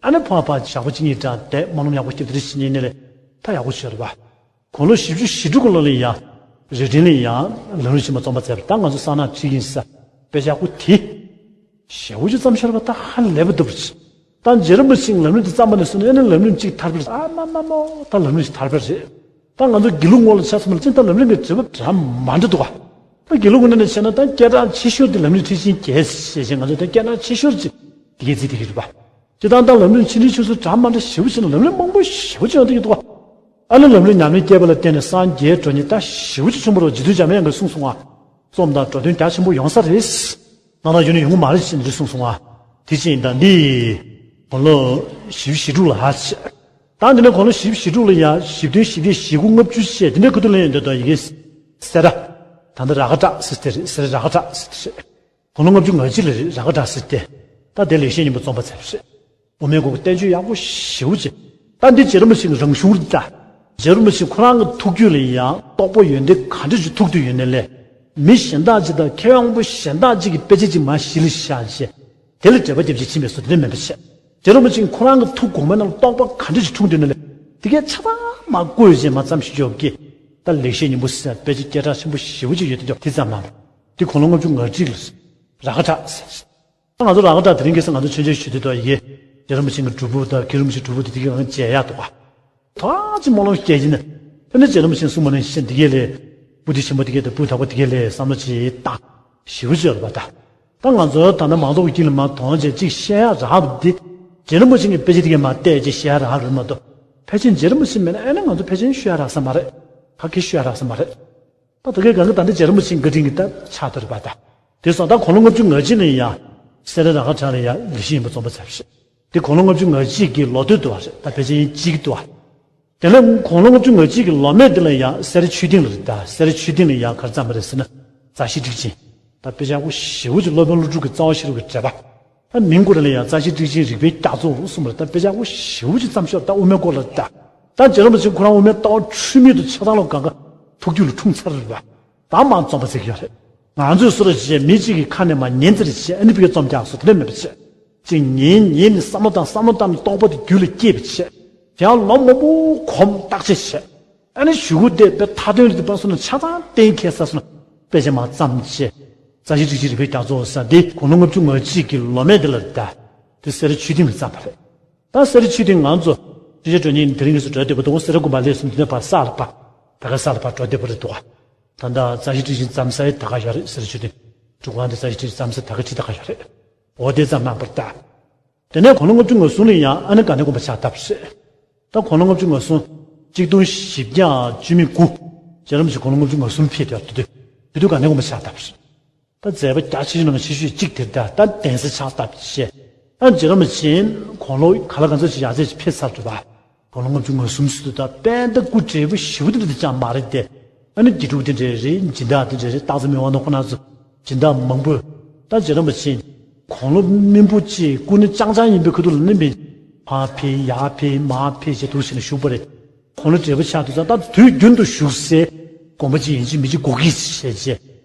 ཨ་ནི་ཕར་ཕར་ཞག་པོ་གཅིག་གཉིས་འདྲ་བསྡད་སྨོན་ལམ་ཡག་པོ་བརྒྱབ། དེ་འདྲ་བྱེད་མཁན་ནི་ལས་ད་ཡག་པོ་ཆགས་རེད་པ། དགུང་ལོ་བཞི་བཅུ་ཞེ་དྲུག་གི་ལོ་ལ་ཡང་རྭ་སྒྲེང་ལ་ཡང་ལམ་རིམ་ཆེན་མོ་རྩོམ་པ་མཛད་པ། ད་ང་ཚོ་གསང་སྔགས་ཁྲིད་ཀྱི་ཡིན་ས་དཔེ་ཆ་ཡག་པོ་དེ་ཞེ་པོ་ཅིག་བརྩམས་ཤར་བ་ད་ཧ་ལས་པ་འདུག་པ་ཅིག་ད་རྗེ་རིན་པོ་ཆེས་ལམ་རིམ་དེ་བརྩམས་པ་ནས་བཟུང་ནས་ཨ་ནི་ལམ་རིམ་གཅིག་ཐར་པར་ཨ་མ་མ་མོ་ད་ལམ་རིམ་ཞིག་ཐར་པར་རེད། ད་ང་ཚོ་དགེ་ལུགས་ངོས་ལ་ཆ་མཚོན་པ་ལ་ཅིག་ད་ལམ་རིམ་གྱི་འབྲེལ་བ་འདྲ་མ་འདྲ་འདུག་ག་ད་དགེ་ལུགས་ངོས་ནས་བྱས་ན་ད་སྐད་གྲགས་ཆེ་ཤོས་དེ་ལམ་རིམ་ཁྲིད་ཆེན་བརྒྱད་ཞེས་བྱས། ང་ཚོ་ད་སྐད་གྲགས་ཆེ་ཤོས་ཅིག་དེ་གའི་རྩིས་དེ་གའི་རེད་པ། སྤྱིར་བཏང་ད་ལམ་རིམ་ཆེ་འབྲིང་ཆུང་གསུམ་འདྲ་མ་འདྲ་ཞེ་པོ་ཅིག་ན་ལམ་རིམ་མང་པོ་ཞེ་པོ་ཅིག་ཡོང་གི་འདུག་ག་ཨ་ནི་ལམ་རིམ་ཉམས་ལེན་བསྐྱེད་པ་ལ་བརྟེན་ནས་སངས་རྒྱས་འགྲོ་མཁན་ད་ཞེ་པོ་ཅིག་བྱུང་བ་རེད། རྗེ་བཙུན་འཇམ་དབྱངས་ཀྱིས་གསུངས་སོང་ང་། རྩོམ་དང་འགྲོ་དོན་རྒྱ་ཆེན་པོ་ཡོང་ས་རེད། ནང་ལ་ཡོད་ན་ཡོང་གི་མ་རེད་ཅེས་འདྲི་གསུངས་སོང་ང་། དེ་ཅི་ཡིན་ད། འདི་དགུང་ལོ་བཞི་བཅུ་ཞེ་དྲུག་ལ་ཧ་ཆེ། ད་འདི་ནས་དགུང་ལོ་བཞི་བཅུ་ཞེ་དྲུག་ལ་ཡ་བཞི་བདུན་བཞི་བརྒྱད་བཞི་དགུ་ལྔ་བཅུ་བཅས་དེ་འདྲའི་ཁ་ཐུག་ལ་ཡོང་དུས་ད་ཡི་གེ་སེ་ར། ད་ལྟ་ར་ག་བྲག་ཟེར་དེ་རེད། སེ་ར་ར་ག་བྲག་ཟེར་དེ་རེད། དགུང་ལོ་ལྔ་བཅུ་ང་གཅིག་ལ་རེད། ར་ག་བྲག་ཟེར་ཏེ། ད་དེ་ལེགས་བཤད་སྙིང་པོ་རྩོམ་པ་མཛད་པ་རེད། དབུ་མའི་སྐོར་གྱི་བསྟན་བཅོས་ཡག་པོ་ཞེ་པོ་ཅིག་ད་འདི་རྗེ་རིན་པོ་ཆེ་གི་རང་གཞུང་རེད་ད། རྗེ་རིན་པོ་ཆེ་ཁོ་རང་གི་ཐུགས་རྒྱུད་ལ་ཡང་རྟོགས་པ་ཡོན་ཏན་ག་འདྲ་ཞིག་ཐུག་བསྡད་ཡོད་ན་ལས། མི་གཞན་དག་ཅིག་དང་མཁས་དབང་པོ་གཞན་དག་ཅིག་གི་དཔེ་ཆ་ཅིག་མར་གཞི་ལ་བཞག་བྱས། དེ་ལ་འགྲེལ་པ་རྒྱབ་བྱས་ཕྱིན་པའི་བཟོ་དེ་འདྲ་མིན་པ་བྱས། རྗེ་རིན་པོ་ཆེ་ཁོ་རང་གི་ཐུགས་དགོངས་པའི་ནང་ལ་རྟོགས་པ་ག་འདྲ་ཞིག་འཁྲུངས་བསྡད་ན་ལས། དེ་གའི་ཆ་ཚང་མར་བཀོད་བྱས་མར་བརྩམས་ཤིག་ཅོག་གི་ད་ལེགས་བཤད་སྙིང་པོ་ཟེར་དཔེ་ཆ་སྐད་གྲགས་ཆེན་པོ་ཞེ་པོ་ཅིག་ཡོད་དེ་ཅོག་དེ་བརྩམས་གནང་བ། དེ་དགུང་ལོ་ལྔ་བཅུ་ང་གཅིག་ལ་ར་ག་བྲག་ཟེར། ད་ང་ཚོ་ར་ག་བྲག་དེ་རིང་ཁ་སང་ང་ཚོ་མཆོད་མཇལ་ཞུ་དུས་ད་ཡི་གེ་རྗེ་རིན་པོ་ཆེ་གི་སྒྲུབ་ཕུག་དང་མཁན་རིན་པོ་ཆེ་སྒྲུབ་ཕུག་དེ་དེ་གའི་ང་མཇལ་ཡག་འདུག་ག་ད་ཅི་སྨོན་ལམ་སྐྱེ་གྱིན་ནས། དེ་ནས་རྗེ་རིན་པོ་ཆེ་གསུངས་པ་ནང་བཞིན་འདི་གས་ལས། པོ་ཏི་ཆེན་པོ་འདི་གས་དང་སྤུས་དག་པོ་འདི་གས་ལས་བསམ་བློ་ཅིག་བཏང་། ཞེ་པོ་ཅིག་ཡོད་རེད་པ་ད། ད་ང་ཚོ་ད་ལྟ་མང་ཚོགས་ཀྱི་དཀྱིལ་ལ་མར་དོན་ཅིག་ཅིག་བཤད་ཡག་རག་པ་འདི། རྗེ་རིན་པོ་ཆེ་གི་དཔེ་ཆ་འདི་གས་མར་བལྟས་ཅིག་བཤད་ཡག་རག་རེད་མ་གཏོགས། ཕལ་ཆེར་རྗེ་རིན་པོ་ཆེ་མེད་ན་ཨེ་ན་ང་ཚོ་ཕལ་ཆེར་ཤོད་ཡག་རག་ས་མ་རེད། ག་གེ་ཤོད་ཡག་རག་ས་མ་རེད། ད་ད་གའི་གང་གི་ད་ལྟ་རྗེ་རིན་པོ་ཆེ་བཀའ་དྲིན་གྱིས་ད་ཆགས་བསྡད་རེད་པ་ད། དེ་སོང་ད་དགུང་ལོ་ལྔ་བཅུ་ང་གཅིག་ནས་ཡང་སེ་ར་ར་ག་བྲག་ལ་ཡང་ལེགས་བཤད་སྙིང་པོ་རྩོམ་པ་མཛད་པ་རེད། དེ་དགུང་ལོ་ལྔ་བཅུ་ང་གཅིག་གི་ལོ་སྟོད་དུ་བ་རེད། ད་ཕལ་ཆེར་ཡིན་གཅིག་ཏུ་བ། དེ་ནས་དགུང་ལོ་ལྔ་བཅུ་ང་གཅིག་གི་ལོ་སྨད་དེ་ལ་ཡང་སེ་ར་ཆོས་སྡིངས་ལ་རེད། ད་སེ་ར་ཆོས་སྡིངས་ལ་ཡང་ག་རེ་བརྩམས་པ་རེད་ཟེར་ན། རྩ་ཤེ་ཊཱིཀ་ཆེན། ད་དཔེ་ཆ་ཡག་པོ་ཞེ་པོ་ཅིག་སློབ་དཔོན་ཀླུ་སྒྲུབ་ཀྱི་རྩ་བ་ཤེས་རབ་ཀྱི་འགྲེལ་པ། ད་མིང་སྐོར་ལ་ཡང་རྩ་ཤེ་ཊཱིཀ་ཆེན་རིགས་པའི་རྒྱ་མཚོ་གསུངས་པ་རེད། ད་དཔེ་ཆ་ཡག་པོ་ཞེ་པོ་ཅིག་བརྩམས་ཤག་ད་དབུ་མའི་སྐོར་ལ་ད། ད་རྗེ་རིན་པོ་ཆེ་ཁོ་རང་དབུ་མའི་ལྟ་བ་འཁྲུལ་མེད་དུ་ཆ་ཚང་ལ་གང་ག་ཐུགས་རྒྱུད་ལ་འཁྲུངས་ཚར་རེད་པ། ད་མར་རྩོམ་པ་ཟེར་གྱི་ཡོད་རེད། ང་ཚོས་སུ་ར་བྱས་མི་གཅིག་གི་ཁ་ནས་མར་ཉན་ཙི་རེ་བྱས་ཨ་ནི་ཕ་གིར་རྩོམ་རྒྱག་སོ་དེ་འདྲ་མེད་པ་བྱས། ཅིག་ཉན་ཉན་ནས་བསམ་བློ་བཏང་བསམ་བློ་བཏང་ནས་རྟོགས་པ་དེ་རྒྱུད་ལ་སྐྱེས་པ་བྱས། དེ་ཡང་ལོ་མང་པོ་གོམས་བརྟག་དཔྱད་བྱས། ཨ་ནི་ཞུ་སྒོ་བལྟས་པའི་མཐའ་དོན་རེ་དེ་པར་སོང་ན་ཆ་ཚང་གཏན་འཁེལ་ས་སོང་ན་དཔེ་ཆ་མར་བརྩམས་བྱས། རྩ་ཤེ་ཊཱིཀ་ཆེན་རིགས་པའི་རྒྱ་མཚོ་ཟེར་འདི་དགུང་ལོ་ལྔ་བཅུ་ང་གཅིག་གི་ལོ་སྨད་དེ་ལ་ད། དེ་སེ་ར་ཆོས་སྡིངས་ལ་བརྩམས་པ་རེད། ད་སེ་ར་ཆོས་སྡིངས་ང་ཚོ་ཆོས་རྗེ་དྲུང་ཉིད་དེ་རིང་གི་སུ་འགྲོ་བསྡད་པ་དང་སེ་ར་དགོན་པ་ལས་སུ་འདི་ནས་ཕར་ས་ལ་ཕར་ད་ག་ས་ལ་ཕར་འགྲོ་བསྡད་པ་རེད་འདུག་ག་ད་ལྟ་རྩ་ཤེ་ཊཱིཀ་ཆེན་བརྩམས་ས་ཡི་ད་ག་ཡོད་རེད། སེ་ར་ཆོས་སྡིངས་འབྲུག་ཁང་དེ་རྩ་ཤེ་ཊཱིཀ་ཆེན་བརྩམས་ས་ད་ག་ཅི་ད་ག་ཡོད་རེད། འོ་དེ་བརྩམས་གནང་པ་རེད་ད། དེ་ནས་དགུང་ལོ་ལྔ་བཅུ་ང་གསུམ་ལ་ཡང་ཨ་ནི་དགའ་ལྡན་དགོན་པ་ཕྱག་བཏབ་རེད། ད་དགུང་ལོ་ལྔ་བཅུ་ང་གསུམ། གཅིག་སྟོང་བཞི་བརྒྱ་བཅུ་མེད་དགུ། རྗེ་རིན་པོ་ཆེ་དགུང་ལོ་ལྔ་བཅུ་ང་གསུམ་ཕེབས་དུས་དེ་དུས། དེ་དུས་དགའ་ལྡན་དགོན་པ་ཕྱག་བཏབ་པ་རེད། ད་མཛད་པ་རྒྱ་ཆེ་ཤོས་ནང་ཆེ་ཤོས་གཅིག་དེ་རེད། ད་གདན་ས་ཕྱག་བཏབ་བྱས། ཨ་རྗེ་རིན་པོ་ཆེ་དགུང་ལོ་ག་ལ་ག་ཚོད་ཅིག་ཡར་ཚད་ཅིག་ཕེབས་ཚར་འདུག་པ། དགུང་ལོ་ལྔ་བཅུ་ང་གསུམ་ཟེར་དུས་ད་དཔལ་ཟླ་སྐུ་བགྲེས་པོ་ཞེ་པོ་དེ་འདྲ་དེ་ཅང་མ་རེད་དེ། ཨ་ནི་དགེ་ཕྲུག་དེ་འདྲ་རེད། སྦྱིན་བདག་དེ་འདྲ་རེད། སྟག་འཚེར་མི་དབང་དང་ཁོ་རང་ཚོ་སྦྱིན་བདག་མང་པོས། ད་རྗེ་རིན་པོ་ཆེ་དགུང་ལོ་སྨིན་པོ་ཅིག་སྐུ་ན་རྐྱང་རྐྱང་ཡིན་པའི་ཁ་ཐུག་ལ་ནི་མི་ཕར་ཕེབས་ཡར་ཕེབས་མར་ཕེབས་བྱས་འདུག་བྱས་ནས་བཞུགས་པ་རེད། དགུང་ལོ་བགྲེས་པོ་ཆགས་དུས་ཙང་ད་དུས་རྒྱུན་དུ་བཞུགས་སའི་དགོན་པ་ཅིག་ཡིན་གཅིག་མིན་གཅིག་དགོས་ཀྱི་བྱས་རྗེས།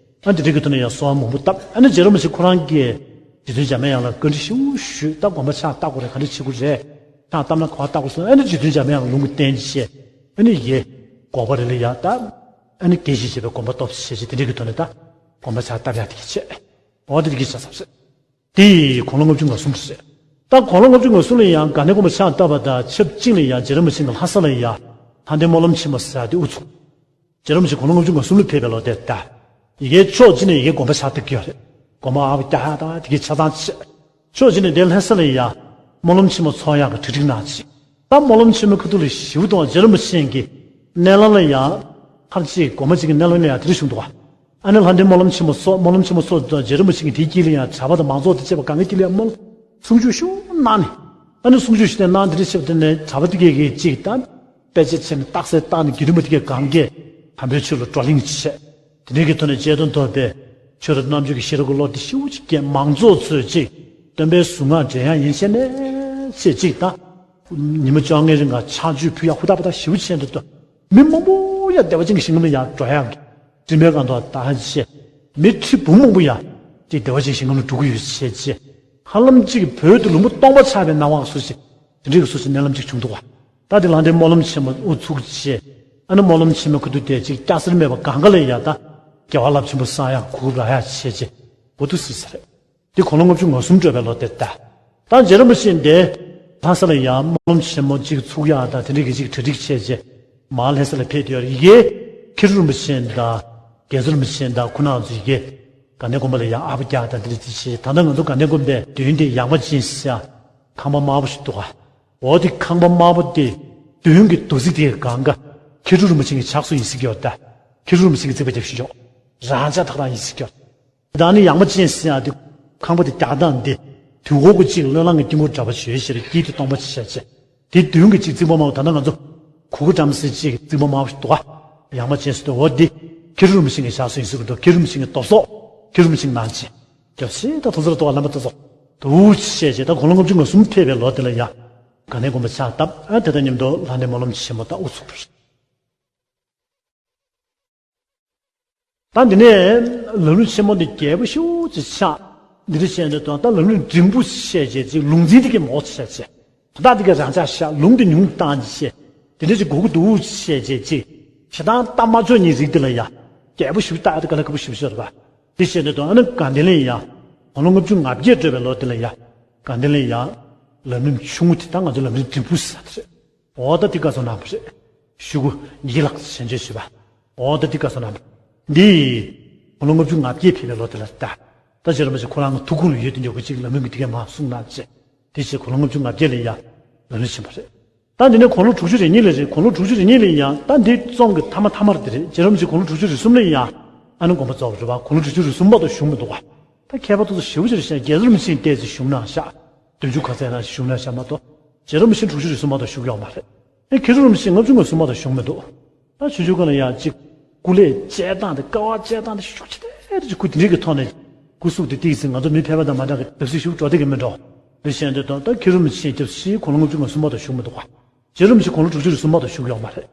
ཨ་འདི་འདྲ་གི་ཐོག་ནས་ཡང་གསོལ་བ་མང་པོ་བཏབ། ཨ་ནི་རྗེ་རིན་པོ་ཆེ་ཁོ་རང་གིས་རྗེ་བཙུན་འཇམ་དབྱངས་ལ་བཀའ་འདྲི་ཞེ་པོ་ཞུས། ད་དགོན་པ་ཕྱག་བཏབ་དགོས་རེད། ག་འདྲ་བྱེད་དགོས་རེད། ཕྱག་བཏབ་ན་ག་པར་བཏབ་དགོས་སོང་། ཨ་ནི་རྗེ་བཙུན་འཇམ་དབྱངས་ལ་ལུང་བསྟན་བྱས། ཨ་ནི་ཡེ་འགོག་པ་རེད་ལ་ཡ་ད། ཨ་ནི་དགེ་བཤེས་བྱས་པའི་དགོན་པ་སྟོབས་ཆེ་ཆེ་དེ་འདྲ་གི་ཐོག་ནས་ད་དགོན་པ་ཕྱག་བཏབ་ཡག་དེ་གི་བྱས། འོ་དེ་དེ་གི་བྱས་ཚར་ཟེར། དེ་དགུང་ལོ་ལྔ་བཅུ་ང་གསུམ་རེད། ད་དགུང་ལོ་ལྔ་བཅུ་ང་གསུམ་ལ་ཡང་དགའ་ལྡན་དགོན་པ་ཕྱག་བཏབ་པ་དང་ཆབས་ཅིག་ལ་ཡང་རྗེ་རིན་པོ་ཆེ་གིས་ལྷ་ས་ལ་ཡང་ལྷ་ལྡན་སྨོན་ལམ་ཆེན་མོ་ཟེར་ཡག་དེ་དབུ་ཚུགས། རྗེ་རིན་པོ་ཆེ་དགུང་ལོ་ལྔ་བཅུ་ང་གསུམ་ལ་ཕེབས་པའི་ལོ་དེར་ད། ཡ་གིའི་ཕྱོགས་གཅིག་ནས་ཡ་གིའི་དགོན་པ་ཕྱག་བཏབ་ཀྱི་ཡོད་རེད། དགོན་པ་ཨར་པོ་རྒྱག་ཡག་དང་དེ་གི་ཆ་ཚང་བྱས། ཕྱོགས་གཅིག་ནས་དེ་ལྷ་ས་ལ་ཡང་སྨོན་ལམ་ཆེན་མོ་ཚོགས་ཡག་གི་གྲ་སྒྲིག་གནང་བྱས། ད་སྨོན་ལམ་ཆེན་མོའི་ཁ་ཐུག་ལ་ཞེ་པོ་དང་རྗེ་རིན་པོ་ཆེ་གི་མནལ་ལམ་ལ་ཡང་ཕར་ཅིག་དགོན་པ་ཅིག་གི་མནལ་ལམ་ལ་ཡང་དེ་འདྲ་བྱུང་འདུག་ག་ཨ་ནི་ལྷ་ལྡན་སྨོན་ལམ་ཆེན་མོ་སོགས། སྨོན་ལམ་ཆེན་མོ་སོགས་དང་རྗེ་རིན་པོ་ཆེ་གི་དེའི་དཀྱིལ་ལ་ཡང་གྲྭ་པ་དང་མང་ཚོགས་དང་བཅས་པ་གང་གི་དཀྱིལ་ལ་ཡང་སྨོན་ལམ་གསུང་ཆོས་ཞུ་གནང་ནས། ཨ་ནི་གསུང་ཆོས་ཞུ་ནས་གནང་དེ་འདྲ་བྱས་པ་དེ་ནས་གྲྭ་པ་དེ་གས་ཀྱིས་ཅིག་ད་དཔེ་ཆ་ཁྱེར་ནས་རྟགས་གསལ་བཏང་ནས་དགེ་འདུན་པ་དེ་གས་གང་གས་དམ་པའི་ཆོས་ལ་བགྲོ་གླེང་བྱས། དེ་འདྲའི་གི་ཐོག་ནས་རྗེ་དང་ཐོབ་པའི་ཆོས་རབ་རྣལ་འབྱོར་གྱི་ཤེས་རབ་ཀྱི་བློ་དེ་ཞེ་པོ་ཅིག་སྐྱེས། མང་ཚོགས་ཚོས་ཅིག་སྟོན་པའི་གཟུངས་སྔགས་འདྲེན་ཡག་ཡིན་ཞེས་ནས་བྱས་ཅིག་ད། ཉི་མ་བཅོ་ལྔའི་རིང་ག་ཕྱག་མཆོད་ཕུལ་ཡག་ཧུར་ཐག་པ་ཐག་ཞེ་པོ་བྱས་འདུག་ཏོ། མི་མང་པོ་ཡང་བདེ་བ་ཅན་གྱི་ཞིང་ཁམས་ལ་ཡར་འགྲོ་ཡག་གི་དྲི་མའི་སྒང་དུ་ད་ཧ་ཅི་བྱས། མི་ཁྲི་འབུམ་མང་པོ་ཡང་དེ་བདེ་བ་ཅན་གྱི་ཞིང་ཁམས་ལ་འགྲོ་གི་ཡོད་བྱས་རྗེས། ཧ་ལམ་གཅིག་གི་བོད་དུ་ལུང་པ་སྟོང་པ་ཆགས་པའི་སྣང་བ་བཟོ་ཞིག་དེ་འདྲའི་གི་བཟོ་ཞིག་མནལ་ལམ་གཅིག་བྱུང་འདུག་བ། ད་དེ་ལྷ་ལྡན་སྨོན་ལམ་ཆེན་མོ་དབུ་ཚུགས་བྱས། ཨ་ནི་སྨོན་ལམ་ཆེན་མོའི་ཁ་ཐུག་དེ་གཅིག་སྐྱ་སེར་མེད་པ་གང་ག་ལ་ཡ་ད་དགེ་བ་རླབས་ཆེན་པོ་བསགས་ཡག་གོ་སྐབས་རག་ཡག་བྱས་རྗེས་འགོ་ཐུག་ཟིན་ས་རེད། དེ་དགུང་ལོ་ལྔ་བཅུ་ང་གསུམ་འགྲོ་བའི་ལོ་དེར་ད། ད་རྗེ་རིན་པོ་ཆེ་འདི་ལྷ་ས་ལ་ཡང་སྨོན་ལམ་ཆེན་མོ་གཅིག་ཚུགས་ཡག་དང་དེ་འདྲའི་གི་གཅིག་གྲ་སྒྲིག་བྱས་རྗེས་མར་ལྷ་ས་ལ་ཕེབས་ཏེ་ཡོད་རེད། ཡ་གིའི་མཁས་གྲུབ་རིན་པོ་ཆེ་དང་རྒྱ་མཚོ་རིན་པོ་ཆེ་དང་ཁོང་རྣམ་ཚོ་ཡ་གིའི་དགའ་ལྡན་དགོན་པ་ལ་ཡང་ཨར་པོ་རྒྱག་དང་དེ་འདྲ་དེ་བྱས། ད་ལྟ་ང་ཚོ་དགའ་ལྡན་དགོན་པའི་མདུན་དེ་ཡངས་པ་ཅན་ཟེར་ཡག་ཁང་པ་དམར་པོ་ཞིག་འདུག་ག་འོ་དེ་ཁང་པ་དམར་པོ་དེ་མདུན་གྱི་རྡོ་རྩིག་དེ་གང་ག་མཁས་གྲུབ་རིན་པོ་ཆེ་གི་ཕྱག་སྲོལ་ཡིན་ཟེར་གྱི་ཡོད་ད། མཁས་གྲུབ་རིན་པོ་ཆེ་གི་རྩིག་པ་རྒྱབ་བཞིན་ཡོད། རང་ཅག་ཐག་རང་ཡིན་ཟེར་གྱི་ཡོད། ད་ནི་ཡངས་པ་ཅན་ཟེར་ཡག་དེ་ཁང་པ་དེ་རྒྱག་སྟངས་དེ་དུས་འཁོར་གྱི་གཅིག་བློས་བསླངས་ཀྱི་དཀྱིལ་འཁོར་འདྲ་པོ་བྱོས་ཞེས་དཀྱིལ་དེ་སྟོང་པ་བྱས་བྱས། དེ་མདུན་གྱི་གཅིག་རྩིག་པ་དམར་པོ་ད་ལྟ་ང་ཚོ་གུར་གུ་བཀྲམ་སའི་གཅིག་རྩིག་པ་དམར་པོ་ཞིག་འདུག་ག་ཡངས་པ་ཅན་ཟེར་དུས་འོ་འདི་མཁས་གྲུབ་རིན་པོ་ཆེ་གི་ཕྱག་སྲོལ་ཡིན་ཟེར་གྱི་འདུག་མཁས་གྲུབ་རིན་པོ་ཆེ་གི་དོ་སོགས། མཁས་གྲུབ་རིན་པོ་ཆེ་གི་ནང་ཆེན་རྒྱབ་ཆེ་ད་ཐོ་ཚར་ཏོ་བ་ལམ་པ་ཏོ་ཚོ་དུ་བྱས་རྗེས་ད་དགུང་ལོ་ལྔ་བཅུ་ང་གསུམ་ཕེབས་པའི་ལོ་དེ་ལ་ཡ་དགའ་ལྡན་དགོན་པ་ཕྱག་བཏབ། ཨ་དེ་དང་མཉམ་དུ་ལྷ་ལྡན་སྨོན་ལམ་ཆེན་མོ་ད་དབུ་ཚུགས་པ་རེད། ད་འདི་ནས་ལམ་རིམ་ཆེན་མོ་འདི་རྒྱས་པོ་ཤུགས་ཅིག་ཆགས། འདི་འདྲ་བཤད་འདི་དང་ད་ལམ་རིམ་འབྲིང་པོ་བཤད་བྱས་ཅིག་ལུང་འཛིན་འདི་གི་མོ་བཤད་བྱས། ད་འདི་ག་རང་ཅག་ཤ་ལུང་འདི་ཉུང་བཏང་བྱས། འདི་འདྲ་ཅིག་གོ་གི་འདུག་བཤད་བྱས་ཅིག་ཞེ་སྡང་ལྟ་མ་ཆོག་གཉིས་རིགས་འདི་ལ་ཡ། རྒྱས་པོ་ཞུ་ལྟ་ཡ་དེ་ག་ལ་ཁ་པོ་ཞུ་ཤོར་བ། འདི་བཤད་འདི་དང་ཨ་ནི་དགའ་ལྡན་ལ་ཡ། དགུང་ལོ་ལྔ་བཅུ་ང་བརྒྱད་འགྲོ་བའི་ལོ་དེ་ལ་ཡ། དགའ་ལྡན་ལ་ཡ། ལམ་རིམ་ཆུང་ངུ་དེ་ད་ང་ཚོ་ལམ་རིམ་འབྲིང་པོ་ཟེར་ཡ་དེ་རེད། འོ་ད་འདི་ག་ཚོ་ནང་པ་རེད། ཤུ་གུ་ཡི་ལག་ཞལ་མཇལ་ཞུས་པ། འོ་ད་འདི་ག་ཚོ་ནང་པ། འདི། དགུང་ལོ་ལྔ་བཅུ་ང་བརྒྱད་ཕེབས་པའི་ལོ་དེ་ལ་ད། ད་རྗེ་རིན་པོ་ཆེ་ཁོ་རང་གི་ཐུགས་དགོངས་ལ་ཡོད་དེ་འཇོག་གི་ཅིག་ལམ་རིམ་གྱི་འདི་གས་མ་གསུངས་གནང་བྱས། དེ་བྱས་དགུང་ལོ་ལྔ་བཅུ་ང་བརྒྱད་ལ་ཡ། ལམ་རིམ་ཕྱིན་པ་རེད། ད་འདི་ནས་དགུང་ལོ་དྲུག་ཅུ་རེ་གཉིས་ལ་རེད། དགུང་ལོ་དྲུག་ཅུ་རེ་གཉིས་ལ་ཡ་ད་འདི་རྩོམ་གྱི་མཐའ་མ་མཐའ་མར་དེ་རེད། རྗེ་རིན་པོ་ཆེ་དགུང་ལོ་དྲུག་ཅུ་རེ་གསུམ་ལ་ཡ། ཨ་ནི་དགོངས་པ་རྫོགས་པ་རེད་པ། དགུང་ལོ་དྲུག་ཅུ་རེ་གསུམ་བར་དུ་བཞུགས་མི་འདུག་པ། ད་མཁས་པ་དེ་ཚོ་ཞེ་པོ་ཅིག་རེད་ཤག་རྒྱ་མཚོ་རིན་པོ་ཆེ་ཏོག་ཙམ་བཞུགས་གནང་ཤག་བདུན་ཅུ་ག་ཚད་ན་བཞུགས་གནང་ཤག་མ་གཏོགས། རྗེ་རིན་པོ་ཆེ་དྲུག་ཅུ་རེ་གསུམ་བར་དུ་བཞུགས་ཡོད་མ་རེད། ཨེ་མཁས་གྲུབ་རིན་པོ་ཆེ་ལྔ་བཅུ་ང་གསུམ་བར་དུ་བཞུགས་མི་འདུག་ད་ཆུང་ཆུང་སྒང་ལ་ཡ་གཅིག་སྐུ་ལས་བཅད་སྟངས་དེ་དཀའ་བ་བཅད་སྟངས་དེ་ཤུགས་ཆེ་དེ་རེ་ཅིག་སྐུ་དེ་འདྲའི་གི་ཐོག་ནས་སྐུ་གཟུགས་དེ་ཏིག་ཙམ་ང་ཚོ་མི་ཕལ་པ་དང་མ་འདྲ་གི་ལབ་སྲོལ་ཞིག་འགྲོ་བསྡད་ཀྱི་མི་འགྲོ། འདི་བཤད་འདོད་དང་ད་མཁས་གྲུབ་རིན་པོ་ཆེ་སྐྱབས་སུ་མཆི། དགུང་ལོ་ལྔ་བཅུ་ང་གསུམ་བར་དུ་བཞུགས་མི་འདུག་ག་རྗེ་རིན་པོ་ཆེ་དགུང་ལོ་དྲུག་ཅུ་རེ་གསུམ་བར་དུ་བཞུགས་ཡོད་མ་རེད།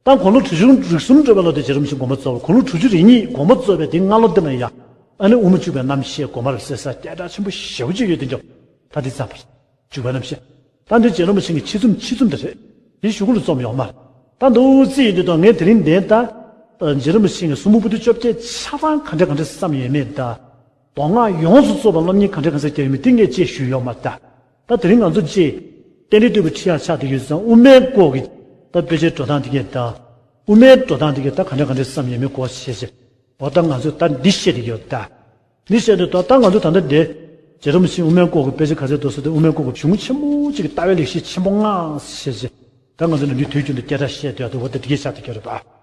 ད་དགུང་ལོ་དྲུག་ཅུ་རེ་གསུམ་འགྲོ་བའི་ལོ་དེ་རྗེ་རིན་པོ་ཆེ་དགོངས་པ་རྫོགས། དགུང་ལོ་དྲུག་ཅུ་རེ་གཉིས་དགོངས་པ་རྫོགས་པའི་དེ་སྔ་ལོ་འདི་ལ་ཡ། ཨ་ནི་དབུ་མ་འཇུག་པའི་རྣམ་བཤད་དགོངས་པ་རབ་གསལ་ས་སྐད་གྲགས་ཆེན་པོ་ཞེ་པོ་ཅིག་ཡོད་དེ་འཇོག་ད་འདི་ཙམ་པ་རེད། འཇུག་པའི་རྣམ་བཤད། ད་འདི་རྗེ་རིན་པོ་ཆེ་གི་ཕྱི་རྩོམ་ཕྱི་རྩོམ་དེ་རེད། དེ་གཞུག་གུ་ལ་རྩོམ་ཡོད་མ་རེད། ད་འདུག་རྩིས་ཡིན་དུས་ད་ངས་དེ་རིང་འདི་ད། རྗེ་རིན་པོ་ཆེ་གི་གསུང་འབུམ་པོ་ཏི་བཅོ་བརྒྱད་ཆ་ཚང་ག་འདྲ་ག་འདྲ་བརྩམས་ཡོད་མེད་ད། མདོ་སྔགས་ཡོངས་སུ་རྫོགས་པ་སློབ་གཉེར་ག་འདྲ་ག་འདྲ་བརྒྱབ་ཡོད་མེད་དེ་ངས་དཔྱད་ཞུས་ཡོད་མ་རེད་ད། ད་དེ་རིང་ང་ཚོ་ཅིག་རྟེན་འབྲེལ་བསྟོད་པའི་ཁྲིད་ཡག་ཆགས་བསྡད་ཡོད་ཙང་དབུ་མའི་སྐོར་གྱི་ད་དཔེ་ཆའི་འགྲོ་སྟངས་དེ་གས་ད། དབུ་མའི་འགྲོ་སྟངས་དེ་གས་ད་ག་འདྲ་ག་འདྲ་བརྩམས་ཡོད་མེད་སྐོར་བཤད་བྱས། འོ་ད་ང་ཚོས་ད་འདི་བཤད་བསྡད་ཡོད་ད། འདི་བཤད་དུས་ད་ད་ང་ཚོ་ད་ལྟ་འདི་རྗེ་རིན་པོ་ཆེ་དབུ་མའི་སྐོར་གྱི་དཔེ་ཆ་ག་ཚོད་འདུག་ཟེར་དུས་དབུ་མའི་སྐོར་གྱི་གཞུང་ཆེན་མོ་གཅིག་གི་ལྟ་བའི་ལེགས་བཤད་ཆེན་པོ་ལྔ་ཞེས་བྱས། ད་ང་ཚོ་ནམ་རྒྱུན་དུས་རྒྱུན་དུ་སྐད་གྲགས་བཤད་སྡོད་ཡག་དེ་འོ་ད་འདི་གས་ཆགས་བསྡད་ཡོད་རེད་པ།